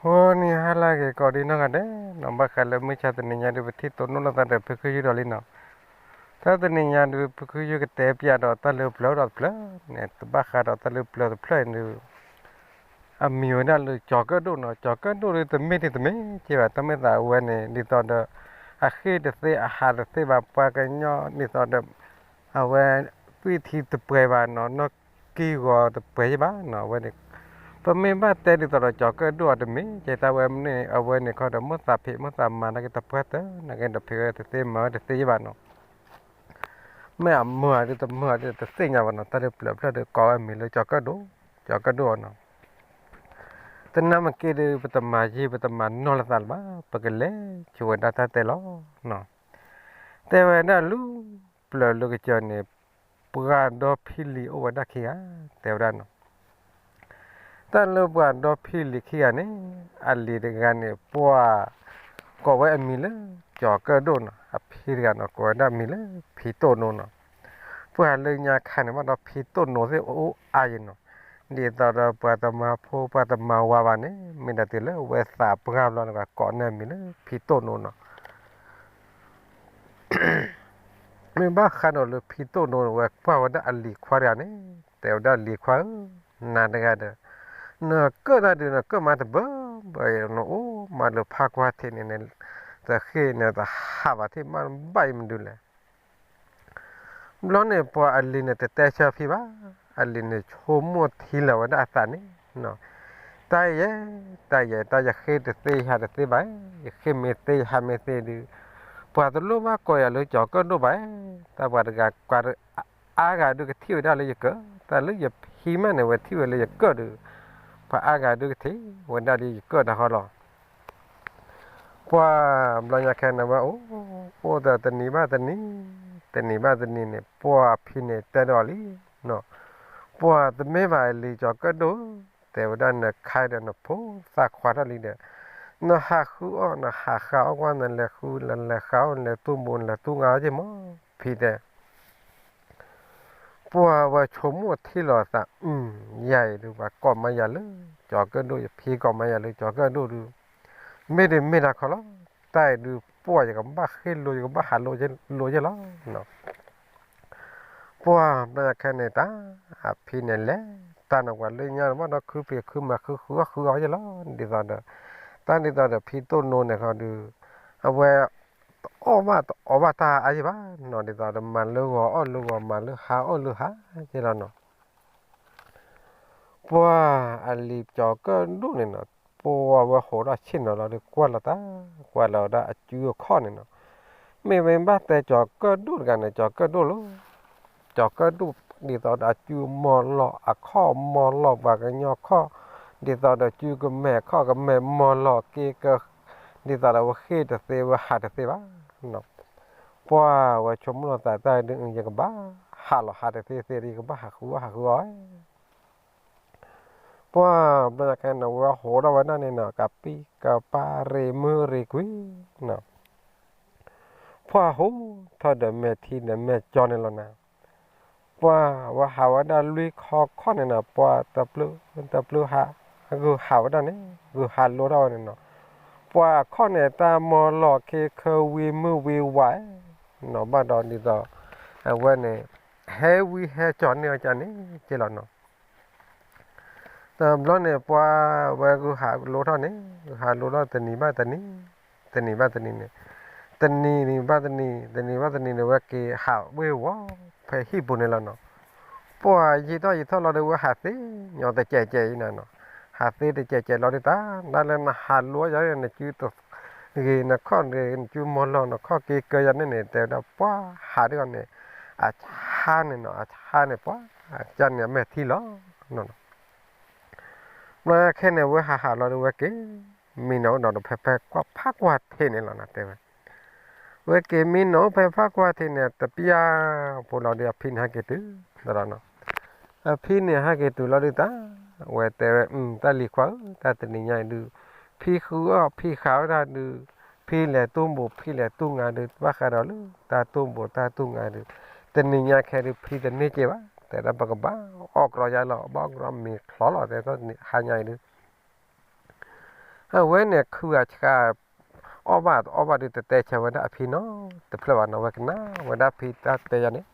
ဂီၤနံၤဟါလၢအဂ့ၤ ကိးဒံနီၢ်ဂၤဒဲးနီၤ, ဘၣ်ဃးလၢမုၢ်ဆါတနံၤညါဒုး ပထံၣ်တိၢ်နီၣ်လိာ်သးဒီးဖုခူယူၢ်ဒီးလံနီၤ. တၢ်တနံၤညါဒုး ဖုခူယူၢ်ကတဲပျးဒီးတၢ်လၢပျၢၤတဖျၢၣ်န့ၣ်, တဘၣ်ဃးဒီးတၢ်လၢပျၢၤတဖျၢၣ်န့ၣ်ဒုး အမံၤဝဲဒၣ်လၢကၠီၤကၢၣ်ဒိၣ်နီၤ. ကၠီၤကၢၣ်ဒိၣ်ဒုး တမ့ၢ်ဒ်တမ့ၢ်ကဲဘၣ်, တၢ်မ့ၢ်သးအဝဲန့ၣ် ဒ်သိးဒီး အဃ့ၢ်တသ့ အဟးတသ့ဘၣ်, ပှၤကညီဒ်သိးဒီး အဝဲ သွံၣ်ထံတပှဲၤဘၣ်နီၤ, နီၢ်ကံၢ်ဂီၤတပှဲၤယဲၢ်ဘၣ်နီၤ. အဝဲန့ၣ် ပမ့ၢ်ဘၣ်တဲဒ်သိးဒီးကၠီၤကၢၣ်ဒိၣ်အီၤတမ့ၢ်ကဲ တၢ်ဝဲန့ၣ် အဝဲန့ၣ်ခီဒီး မိၣ်သးဖံးမိၣ်သးမၤနာ်က့ တပှၢ်တၢၢ်နာ်က့ဒီး ဖံးဝဲတသ့မၤဝဲတသ့ယဲၢ်ဘၣ်နီၤ. မ့ၢ်အမုာ်ဒုးတမုာ်ဒုးတသ့ၣ်ညါဘၣ်နီၤ, တၢ်လၢပျၢၤဖျၢၣ်ဒုးကိးဝဲအမံၤလၢကၠီၤကၢၣ်ဒိၣ်, ကၠီၤကၢၣ်ဒိၣ်အီၤနီၤ. တနာ်မ့ၢ်က့ဒုး ပတမၤယံာ်ပတမၤနီၢ်လိာ်သးလၢၤဘၣ်, ပကလဲၤဆိဝဲဒၣ်တၢ်တဲလီၤနီၤ. တဲဝဲဒၣ်လၢ ပျၢၤလၢကစၢၢ်န့ၣ် ပှၤဒီဖံလံၤအိၣ်ဝဲဒၣ်ခံဂၤ, တဲဝဲဒၣ်နီၤ. တၢ်လၢပှၤဒီဖံလံၤခံဂၤန့ၣ် အလံၤတဂၤန့ၣ် ပှၤ ကိးဝဲအမံၤလၢကၠီၤကၢၣ်ဒိၣ်နီၤ, အဖံတဂၤနီၤ ကိးဝဲဒၣ်မံၤလၢဖံတိၢ်နိနီၤ. ပှၤလၢညါခါန့ၣ် ဘၣ်ဒီးဖံတိၢ်နိသ့ၣ်အိၣ်အါယဲၢ်နီၤ. ဒ်သိးဒီးပှၤတမၤဖိပှၤတမၤဝၤဘၣ်န့ၣ် မ့ၢ်ဒၣ်တုၤလၢအဝဲသးပှၢ်ဘျီန့ၣ် ကိးန့ၢ်အမံၤလၢဖံတိၢ်နိနီၤ. မ့ၢ်ဘၣ်ဃးဒီးလၢဖံတိၢ်နိန့ၣ် ဝဲကွၢ်ဝဲဒၣ်အလံၤခွါတဂၤန့ၣ် တဲဝဲဒၣ်လံၤခွါဧၢ, နၤတဂၤဒီး နကၢၣ်တၢ်ဒုး နကၢၣ်မးတဘၢဘၢအံၤ နအိၣ်မးလၢဖးကွၢ်ထံးန့ၣ်န့ၣ် တဃ့ၢ်န့ၣ်တဟးဘၣ်ထံၣ်မးဘၣ်အံၤမနုၤလဲၣ်. ဘျီန့ၣ် ပှၤအလံၤန့ၣ် တတဲဆၢဖံဘၣ်, အလံၤန့ၣ် ဆိကမိၣ်ထံလီၤဝဲဒၣ်အသးန့ၣ်, တၢ်ယဲ, တၢ်ယဲ, တၢ်ယဃ့ၢ်တသ့ယဟးတသ့ဘၣ်, ယဃ့ၢ်မ့ၢ်သ့ယဟးမ့ၢ်သ့ဒုး ပှၤတလိၣ်ဘၣ်ကိးယၤလၢကၠီၤကၢၣ်ဒိၣ်ဘၣ်, တၢ်ပှၤတဂၤကွၢ် အါဂၤဒုးကထံၣ်ဝဲဒၣ်လၢယကၢၣ်, တၢ်လၢယဖံမးန့ၣ် ဝဲထံၣ်ဝဲလၢယကၢၣ်ဒုး ပှၤအါဂၤဒုးကထံၣ်ဝဲဒၣ်လၢယကၢၣ်တၢ်ဃီလီၤ. ပှၤဘျီညါခဲန့ၣ်ဝဲအိၣ်, အိၣ်ဒီးတနံၤဘၣ်တနံၤ, တနံၤဘၣ်တနံၤန့ၣ် ပှၤဖံန့ၣ်တဲဒီးလံ, ပှၤတမ့ၢ်ဘၣ်အလံၤကၠီၤကၢၣ်ဒိၣ်, တဲဝဲဒၣ်နခါဒီးနဖိသၣ်ခွါထီၣ်လံဒီး နဟးဃုအီၣ် နဟးဃုအီၣ်ကွၢ် နလဲၤဃု နလဲၤဃုအီၣ် နလဲၤသူၣ်ဘိ နလဲၤသူၣ်ငါအီၣ်က့မး, ဖံတဲ ပှၤဝဲဆိကမိၣ်ထံလီၤသး, ယၤအံၤဒုး ပှၤကိးမးယၤလၢကၠီၤကၢၣ်ဒိၣ်, ယဖံကိးမးယၤလၢကၠီၤကၢၣ်ဒိၣ်ဒုး, မ့ၢ်ဒုးမ့ၢ်တၢ်ခီလီၤ, တၢ်အံၤဒုး ပှၤယကဘၣ်ဃ့ၢ်လိ ယကဘၣ်ဟးလိယဲၢ်လီၤ. ပှၤဘျီညါခဲန့ၣ် တၢ် အဖံန့ၣ်လဲၤတၢ်န့ၣ် ပှၤလၢညါဘၣ်ဒီးခုဖံးခုမၤ ဃုဃုအီၣ်ဃုအီၣ်ယဲၢ်လီၤ. ဒ်သိးဒီး တၢ်ဒ်သိးဒီးဖံတိၢ်နိန့ၣ်ခီဒုး အဝဲ တအီၣ်ဘၣ်တအီဘၣ်တၢ်အါယဲၢ်ဘၣ်နီၤ, ဒ်သိးဒီးမၤလၢဂီၤအီၣ်လၢဂီၤ မၤလၢဟါအီၣ်လၢဟါယဲၢ်လီၤနီၤ. ပှၤအလံၤကၠီၤကၢၣ်ဒိၣ်န့ၣ်နီၤ, ပှၤဝဲဟးထီၣ်ဆ့ၣ်နီၤလီၤဒီး ကွၢ်လီၤတၢ်, ကွၢ်လီၤဝဲဒၣ်အစုအခီၣ်န့ၣ်နီၤ, မ့ၢ်ဝဲဘၣ်တဲကၠီၤကၢၣ်ဒိၣ်တဂၤန့ၣ် ကၠီၤကၢၣ်ဒိၣ်လီၤ. ကၠီၤကၢၣ်ဒိၣ် ဒ်သိးဒီးအစုမီၤလီၤအခီၣ် မီၤလီၤပှၤကညီခီၣ်, ဒ်သိးဒီးစုကမဲာ်ခီၣ်ကမဲာ်မီၤလီၤက့ၤက ဒ်သိးဒီးဝဲဃ့ၢ်တသ့ဝဲဟးတသ့ဘၣ်. ပှၤဝဲဆိကမိၣ်လီၤသးတၢ်ဒုး ယကဘၣ်ဟးလီၤဟးတသ့သ့ဒီး ယကဘၣ်ဟးဃုအီၣ်ဟးဃုအီၣ် ပှၤဘျီညါခဲန့ၣ်ဝဲဟးထီၣ်ဝဲဒၣ်န့ၣ်နီၤ ကးပံကးပၤရ့ၤမုၢ်ရ့ၤကွံာ်နီၤ, ပှၤဟးထီၣ်ဒီးမဲာ်ထံဒီးမဲာ်ကၠီန့ၣ်လီၤနီၤ. ပှၤဝဲဟးဝဲဒၣ်လွံၢ်ခီခီၣ်န့ၣ်နီၤ ပှၤတပျုာ်တပျုာ်ဟး ဂုာ်ဟးဝဲဒၣ်န့ၣ် ဂုာ်ဟးလိထီၣ်ဝဲန့ၣ်နီၤ. ပှၤအခီၣ်န့ၣ် တၢ်မီၤလီၤခ့ခၢဝံမုၢ်ဝံဝးနီၤ ဘၣ်ဒီးဒ်သိး အဝဲန့ၣ် ဟဲဝံဟဲကၠီန့ၢ်ဝဲကန့ၣ်က့လီၤနီၤ. တဘျီန့ၣ် ပှၤဝဲဂုာ်ဟးလိထီၣ်န့ၣ် ဂုာ်ဟးလိထီၣ်တနံၤဘၣ်တနံၤ, တနံၤဘၣ်တနံၤန့ၣ်, တနံၤဘၣ်တနံၤ, တနံၤဘၣ်တနံၤန့ၣ် ဝဲက့ၤဟးဝ့ၤဝီၤဖဲဟံၣ်ပူၤန့ၣ်လီၤနီၤ. ပှၤယံာ်ထီၣ်ယံာ်ထီၣ်လီၤဒီး ဝဲဟးသ့ညီတစဲးစဲးအံၤနီၤ, ဟးသ့တစဲးစဲးလီၤဒီး တၢ်ဒၣ်လၢနဟးလိယၤန့ၣ် နစုတဂ့ၤ နခီၣ်တဂ့ၤ နစုမီၤလီၤနခီၣ်က့ၤကၢယၤန့ၣ်န့ၣ် တဲဝဲဒၣ်ပှၤဟးဒ်အီၤန့ၣ် အဆါန့ၣ်နီၤ, အဆါန့ၣ် ပှၤကန့ၣ်အမဲာ်ထံလီၤ. ဘျီခဲန့ၣ် ဝဲဟးဟးလီၤဒီးဝဲက့ၤ မံနီၤအိၣ်ဒီးဖဲဖဲကွၢ်ဖးကွၢ်ထံးန့ၣ်လီၤနီၤ တဲဝဲ. ဝဲက့ၤမံနီၤအိၣ်ဖဲဖးကွၢ်ထံးန့ၣ် တပျၢ်ဖိလီၤဒီး အဖံန့ၣ်ဟဲက့ၤတုၤလီၤနီၤ. အဖံန့ၣ်ဟဲက့ၤတုၤလီၤဒုးတၢ် ဝဲတဲဝဲ တၢ်လံၤခွါဧၢ တၢ်တနံၤညါအံၤဒုး ဖံဃုအီၣ်ဖံဃုအီၣ်တၢ်ဒုး ဖံလဲၤတူၢ်ဘိးဖံလဲၤတူၢ်ငါဒုး ဘၣ်ဃးဒီးလၢတၢ်တူၢ်ဘိးတၢ်တူၢ်ငါဒုး တနံၤညါခဲဒုး ဖံတန့ၢ်က့ဘၣ် တဲဒၣ်ပကဘၣ်အီၣ်ကြီယါလီၤ ဘၣ်အီၣ်ကြီမ့ၤချီလီၤ တဲဟါညါအံၤဒုး အဝဲန့ၣ်ခုဂၤဆှါ အီၣ်ဘၣ်တအီၣ်ဘၣ်ဒီး တတဲဆၢဝဲဒၣ်အဖံနီတဖျၢၣ်ဘၣ်နီၤ, ဝဲကနၣ်ဝဲဒၣ်ဖံတၢ်တဲယၤန့ၣ်,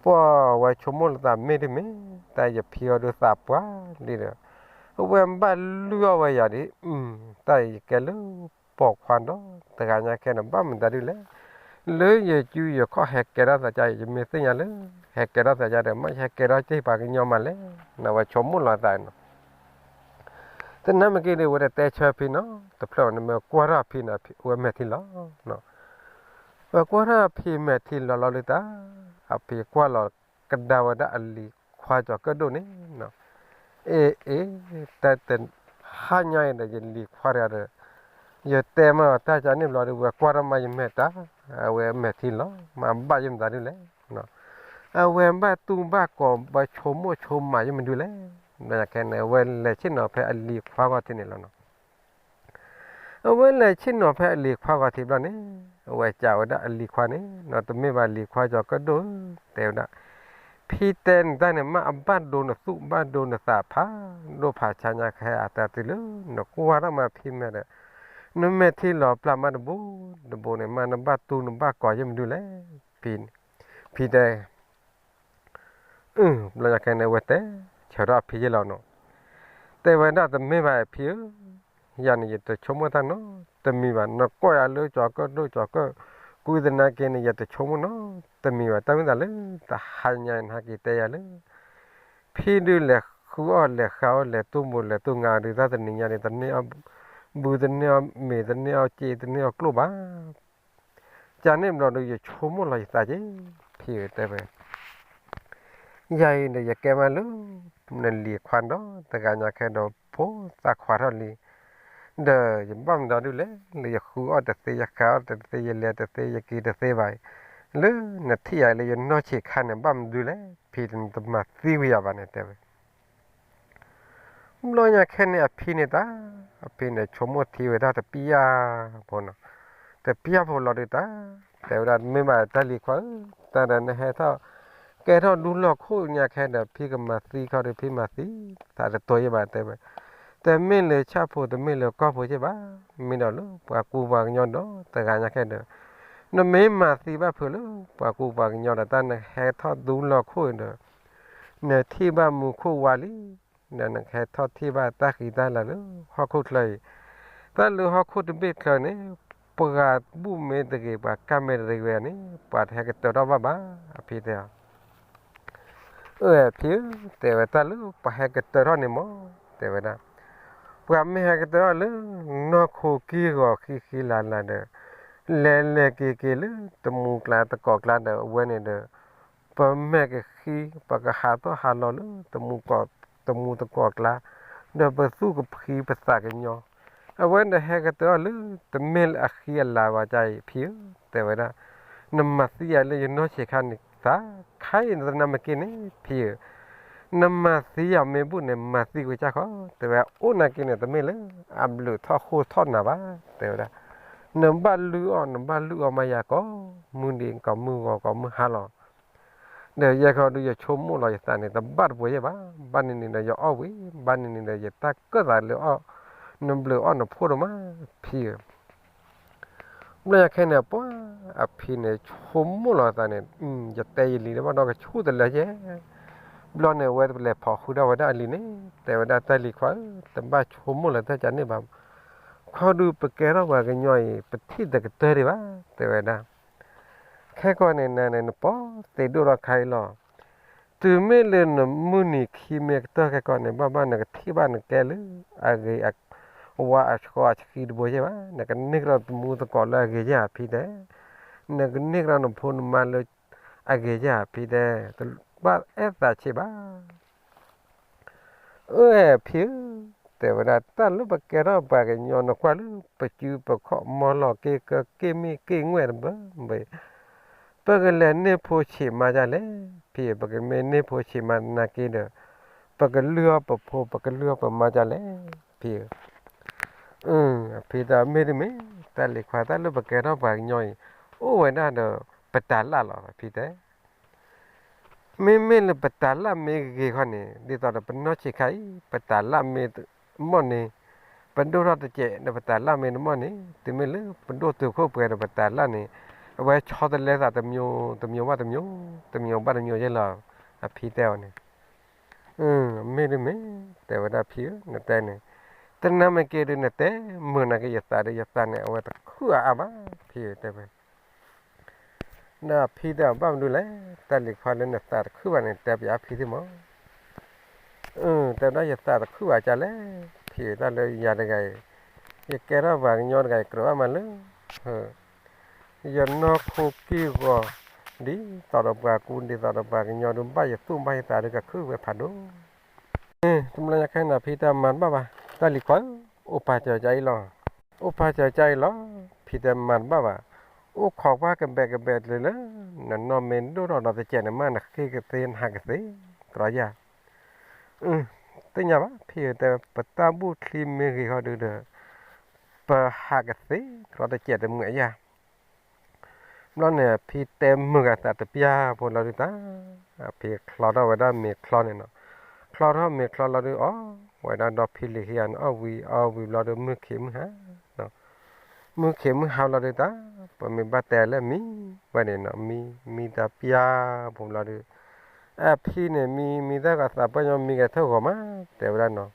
ပှၢ်ဝဲဆိကမိၣ်လီၤသးမ့ၢ်ဒ်မ့ၢ် တၢ်ယဖံအီၤဒုးသးပှၢ်လံဒီး အဝဲဘၣ်လုၢ်အီၣ်ဝဲယၤဒ်, တၢ်ယကဲလၢပိာ်ခွါဒီး တဂၤညါခဲန့ၣ် ဘၣ်မတၤဒ်လဲၣ်, လၢယစုယခီၣ်ဟဲကဲထီၣ်သးကါအံၤ ယမ့ၢ်သ့ၣ်ညါလၢ ဟဲကဲထီၣ်သးကါဒီး မ့ၢ်ယဟဲကဲထီၣ်က့ၤပှၤကညီမးလဲၣ်, အဝဲဆိကမိၣ်လီၤသးနီၤ တနၤမ့ၢ်က့ၤဒီး ဝဲတတဲဆၢဖံနီတဖျၢၣ်န့ၣ် မ့ၢ်ကွၢ်ထီၣ်အဖံန့ၣ် ဝဲမဲာ်ထံလီၤ, ဝဲကွၢ်ထီၣ်အဖံမဲာ်ထံလီၤလီၤလၢတၢ်, အဖံကွၢ်လီၤကဒါဝဲဒၣ်အလံၤခွါကၠီၤကၢၣ်ဒိၣ်န့ၣ်, အ့ အ့ တၢ်တဟါညါအံၤဒီး ယလံၤခွါတဂၤဒီး ယတဲမးတၢ်ကန့ၣ်ဘျီဒီး ဝဲကွၢ်ထီၣ်မးယမဲာ်တၢ်, အဝဲမဲာ်ထံလီၤ မ့ၢ်ဘၣ်ယမတၤဒ်လဲၣ် အဝဲဘၣ်တူၢ်ဘၣ်ကီၤ ဘၣ်ဆိကမိၣ်ဆိကမးယမဒုးလဲၣ်, ခဲန့ၣ် အဝဲလဲၤဆ့ၣ်နီၤဖဲအလံၤခွါဂီၤထံးန့ၣ်လီၤနီၤ. အဝဲလဲၤဆ့ၣ်နီၤဖဲအလံၤခွါဂီၤထံးဘျီန့ၣ် အဝဲစံးဝဲဒၣ်အလံၤခွါန့ၣ်နီၤ, တမ့ၢ်ဘၣ်လံၤခွါကၠီၤကၢၣ်ဒိၣ်ဧၢ, တဲဝဲဒၣ်, ဖံတဲနတၢ်န့ၣ် မ့ၢ်အဘၣ်ဒိနသူၣ်ဘၣ်ဒိနသးဖးဒိၣ်ဖးဆါညါခဲအတၢ်တုၤလၢ နကွၢ်ထီၣ်မးဖံမဲာ်ဒီး နမဲာ်ထံလီၤပျၢ်မးတဘိတဘိန့ၣ် မ့ၢ်နဘၣ်တူၢ်နဘၣ်ကီၤယမဒုးလဲၣ်, ဖံ ဖံတဲ ဘျီညါခဲန့ၣ် အဝဲတဲဆၢထီၣ်အဖံယဲလီၤနီၤ, တဲဝဲဒၣ်တမ့ၢ်ဘၣ်ဖံဧၢ, ယၤန့ၣ် ယတဆိကမိၣ်တၢ်နီတမံၤဘၣ်, နကိးယၤလၢကၠီၤကၢၣ်ဒိၣ်ကၠီၤကၢၣ်, ကွံသနာ်က့န့ၣ် ယတဆိကမိၣ်နီတမံၤဘၣ်, တၢ်မ့ၢ်သးလၢ တဟါညါနဟဲက့ၤတဲယၤလၢ ဖံဒုးလဲၤဃုအီၣ်လဲၤဃုအီၣ်လဲၤတူၢ်မိၢ်လဲၤတူၢ်ငါဒုး တၢ်တနံၤညါန့ၣ် တန့ၢ်အီၣ်ဘုတန့ၢ်အီၣ်မ့ၤတန့ၢ်အီၣ်စ့တန့ၢ်အီၣ်ကျိၣ်ဘၣ် ကန့ၣ်ဘျီဒီး ယဆိကမိၣ်လီၤယသးက့ၤ ဖံဧၢ တဲဝဲ, ယၤအံၤဒီး ယကဲမးလၢ နလံၤခွါဒီး တဂၤညါခဲဒီး ဖိသၣ်ခွါထီၣ်လံ, ဒီးယဘၣ်မနုၤဒုးလဲၣ်, လၢယဃုအီၣ်တသ့ ယဃုအီၣ်တသ့ ယလဲၤတသ့ ယက့ၤတသ့ဘၣ်အံၤ, လၢနထံၣ်ယၤလၢယနီၢ်ဆံးခါန့ၣ် ဘၣ်မနုၤဒုးလဲၣ်, ဖံနတမၤသံဝဲယၤဘၣ်န့ၣ် တဲဝဲ ဘျီညါခဲန့ၣ် အဖံန့ၣ်တၢ်, အဖံန့ၣ်ဆိကမိၣ်ထံဝဲဒၣ်တပျၢ်ဖိနီၤ, တပျၢ်ဖိလီၤဒုးတၢ်, တဲဝဲဒၣ် မ့ၢ်ဘၣ်တၢ်လံၤခွါဧၢ, တၢ်ဒီးနဟဲထီၣ် ကဲထီၣ်ဒူလီၢ်ခိၣ်ညါခဲဒီး ဖံကမၤသံခီဒီး ဖံမၤသံသးတတီၤယဲဘၣ် တဲဝဲ, တမ့ၢ်လၢဆၣ်ဖိတမ့ၢ်လၢကီၢ်ဖိယဲဘၣ်, မ့ၢ်ဒီးလၢပှၤကူပှၤကညီဒီး တဂၤညါခဲဒီး နမ့ၢ်မၤသံဘၣ်ဖုးလၢ ပှၤကူပှၤကညီဒီး တၢ်နဟဲထီၣ်ဒူလီၢ်ခိၣ်ဒီး နထံၣ်ဘၣ်မူခိၣ်ဝါလံ, ဒီးနကဟဲထီၣ်ထံၣ်ဘၣ်တၢ်ဃံတၢ်လၤလၢဟီၣ်ခိၣ်ချၢအံၤ, တၢ်လၢဟီၣ်ခိၣ်တဘ့ၣ်ချၢန့ၣ် ပှၤဘူၣ်မ့ၢ်တဂ့ၤ ပှၤကၢ်မ့ၢ်တဂ့ၤဝဲန့ၣ် ပှၤတဟဲကတၢၢ်ထီၣ်ဘၣ်ဘၣ် အဖံတဲအီၤ အၢ ဖံဧၢ, တဲဝဲတၢ်လၢပှၤဟဲကတၢၢ်ထီၣ်န့ၣ်မ့ၢ် တဲဝဲဒၣ်, ပှၤမ့ၢ်ဟဲကတၢၢ်ထီၣ်လၢ နီၢ်ခိကံၢ်ဂီၤဃံဃံလၤလၤဒီး လဲၤလဲၤက့ၤက့ၤလၢတမူကျါတကိးကျါဒီး အဝဲန့ၣ်ဒီး ပမဲာ်ကဃံ ပကဟးထီၣ်ဟးလီၤလၢ တမူတကိးကျါ, ဒီးပသူၣ်ကဖှံပသးကညီ, အဝဲန့ၣ်ဟဲကတၢၢ်ထီၣ်လၢ တမ့ၢ်လၢအဃံအလၤဘၣ်ကါအံၤ ဖံဧၢ, တဲဝဲဒၣ်, နမၤသံယၤလၢယနီၢ်ဆံးခါန့ၣ်သး, ခဲအံၤနတနာ်မ့ၢ်က့ၤန့ၣ် ဖံဧၢ, နမၤသံယၤမ့ၢ်ဘူၣ်န့ၣ် မၤသံကွံာ်ကၢ်ခီ, တဲဝဲအိၣ်နာ်က့ၤန့ၣ် တမ့ၢ်လၢ အဘျုးထီၣ်ဃိထီၣ်နၤဘၣ်, တဲဝဲဒၣ်, နဘၣ်လုၢ်အီၣ် နဘၣ်လုၢ်အီၣ်မးယၤကိးမုၢ်နံၤ ကိးမုၢ်ဂီၤ ကိးမုၢ်ဟါလီၤ ဒီးယဲခီဒုး ယဆိကမိၣ်လီၤယသးန့ၣ် တဘၣ်တပှဲၤယဲၢ်ဘၣ်, ဘၣ်န့ၣ်န့ၣ်ဒီးယအီၣ်ဝံၤ, ဘၣ်န့ၣ်န့ၣ်ဒီးယတၢ်ကၢၣ်သးလၢအီၣ်, နဘျုးအီၣ်နဖိဒိၣ်မး ဖံဧၢ, ဘျီယၤခဲန့ၣ် ပှၤအဖံန့ၣ် ဆိကမိၣ်လီၤသးန့ၣ်, ယတဲယလံၤတဘၣ်ဒီးကဆူၣ်တလၢယဲၢ်, ဘျီန့ၣ် အဝဲလဲၤဖိးဃုာ်ဒၣ်ဝဲဒၣ်အလံၤန့ၣ် တဲဝဲဒၣ်တၢ်လံၤခွါဧၢ, တဘၣ်ဆိကမိၣ်လၢတၢ်ကန့ၣ်ဘၣ်, ခီဒုးပကဲထီၣ်ပှၤကညီအံၤ ပထံၣ်တကတၢၢ်ဒံးဘၣ်, တဲဝဲဒၣ် ခဲကီန့ၣ် နၤန့ၣ် နပီသံးဒိၣ်ထီၣ်ခါအံၤလီၤ. တုၤမ့ၢ်လၢနမုၢ်နံၤခံမ့ၢ်ကတၢၢ်ခဲကီန့ၣ် ဘၣ်ဘၣ်နကထံၣ်ဘၣ်နကဲလၢအဂ့ၤ, အဝါအဆှီအဆှံတဘိယဲၢ်ဘၣ်, နကန့ၢ်ကဒီးတမူသကိးလၢအဂ့ၤယဲၢ်ဧါဖံတဲ, နကန့ၢ်ကဒီးနဖိနမါလၢအဂ့ၤယဲၢ်ဧါဖံတဲ, တဘၣ်အဲၣ်သးဆံးဘၣ် အၢ ဖံဧၢ, တဲဝဲဒၣ် တၢ်လၢပကဲထီၣ်ပှၤကညီ နကွၢ်လၢပစုပခီၣ်မီၢ်လီၤက့ၤကက့ၢ်မ့ၢ်က့ၢ်ငွဲၣ်တဘၢဘၢ, ပကလဲၤန့ၢ်ဖိဆံးမါဒ်လဲၣ်, ဖံဧၢ, ပကမ့ၢ်န့ၢ်ဖိဆံးမါနာ်က့ဒီး ပကလုၢ်အီၣ်ပဖိ ပကလုၢ်အီၣ်ပမါဒ်လဲၣ်, ဖံဧၢ. အဖံတဲ မ့တမ့ၢ် တၢ်လံၤခွါ တၢ်လၢပကဲထီၣ်ပှၤကညီအံၤ အိၣ်ဝဲဒၣ်ဒီးပတၤလၣ်လီၤ ဖံတဲ မ့မ့ၢ်လၢပတၤလၣ်မ့ၢ်ဂ့ၤခီန့ၣ် ဒ်သိးဒီးပနီၢ်ဆံးခါအံၤ ပတၤလၣ်မ့ၢ်မီၢ်န့ၣ် ပဒိၣ်ထီၣ်တစဲးဒီးပတၢ်လၢ်မ့ၢ်တမီၢ်န့ၣ် တုၤမ့ၢ်လၢပဒိၣ်တုာ်ခိၣ်ပှဲၤဒီးပတၢ်လၢ်န့ၣ် အဝဲဆီတလဲသးတမျိုး တမျိုးဘၣ်တမျိုး တမျိုးဘၣ်တမျိုးယဲလီၤ. အဖံတဲအီၤန့ၣ် မ့ၢ်ဒ်မ့ၢ် တဲဝဲဒၣ်ဖံဧၢ နတဲန့ၣ် တနၢ်မ့ၢ်က့ၤဒုးနတဲမုာ်နာ်က့ၤယသးဒီး ယသးန့ၣ် အဝဲတခုၣ်အါအါဘၣ် ဖံဧၢ တဲဝဲ ဒီးဖံတဲအီၤ ဘၣ်မနုၤလဲၣ် တၢ်လံၤခွါလၢနသးတခုၣ်ဘၣ်န့ၣ် တဲပျးအဖံသ့ၣ်မး တဲဝဲဒၣ် ယသးတခုၣ်ဘၣ်ကလဲၣ် ဖံဧၢ တၢ်လၢယၤတဂၤအံၤ ယကဲထီၣ်ပှၤကညီတဂၤအံၤ ကြၢးဘၣ်မးလၢ ယနီၢ်ခိကံၢ်ဂီၤ ဒ်သိးဒီးပှၤကူ ဒ်သိးဒီးပှၤကညီဒုး ဘၣ်ယသူၣ်ဘၣ်ယသးဒုး ကခုၣ်ဝဲဖးဒိၣ် တဘျီညါခဲန့ၣ် ဖံတဲမၤတဘၣ်ဘၣ် တၢ်လံၤခွါဧၢ အိၣ်ပာ်စၢၤကါအံၤလီၤ. အိၣ်ပာ်စၢၤကါအံၤလီၤ ဖံတဲမၤတဘၣ်ဘၣ်. အိၣ်ခိးကွၢ်ကဘဲးကဘဲးတလၢလၢ နနီၢ်မ့ၢ်ဒိၣ်ထီၣ်ဒီးတစဲးန့ၣ် မ့ၢ်နဃ့ကသ့နဟးကသ့ ကရီယၤ သ့ၣ်ညါဘၣ် ဖံဧၢ တဲ ပတၢ်ဘူၣ်ချံမ့ၢ်ဂ့ၤဃီဒုဒီး ပဟးကသ့ ကရီတစဲးတမုာ်အယၢ် ဘျီန့ၣ် ဖံတဲမုာ်ဂၤသးတပျၢ်ဖိလီၤဒုတၢ် ဖံချီထီၣ်ဝဲဒၣ်မ့ၤချီန့ၣ်နီၤ ချီထီၣ်မ့ၤချီလီၤဒု အီၣ်ဝဲဒၣ်ဒီဖံလံၤခံဂၤန့ၣ် အီၣ်ဝံၤအီၣ်ဝံၤဘျီဒု မုၢ်ခံးမုၢ်ဟါ မုၢ်ခံးမုၢ်ဟါလီၤဒုတၢ် ပမ့ၢ်ဘၣ်တဲလၢမံဝဲန့ၣ်နီၤ မံမံတပျၢ်ဖိလီၤဒု အဖံန့ၣ် မံမံတၢ်ဂီၤသးပှၢ်ညီမံကထၢၣ်ဂီၤမး တဲဝဲဒၣ်နီၤ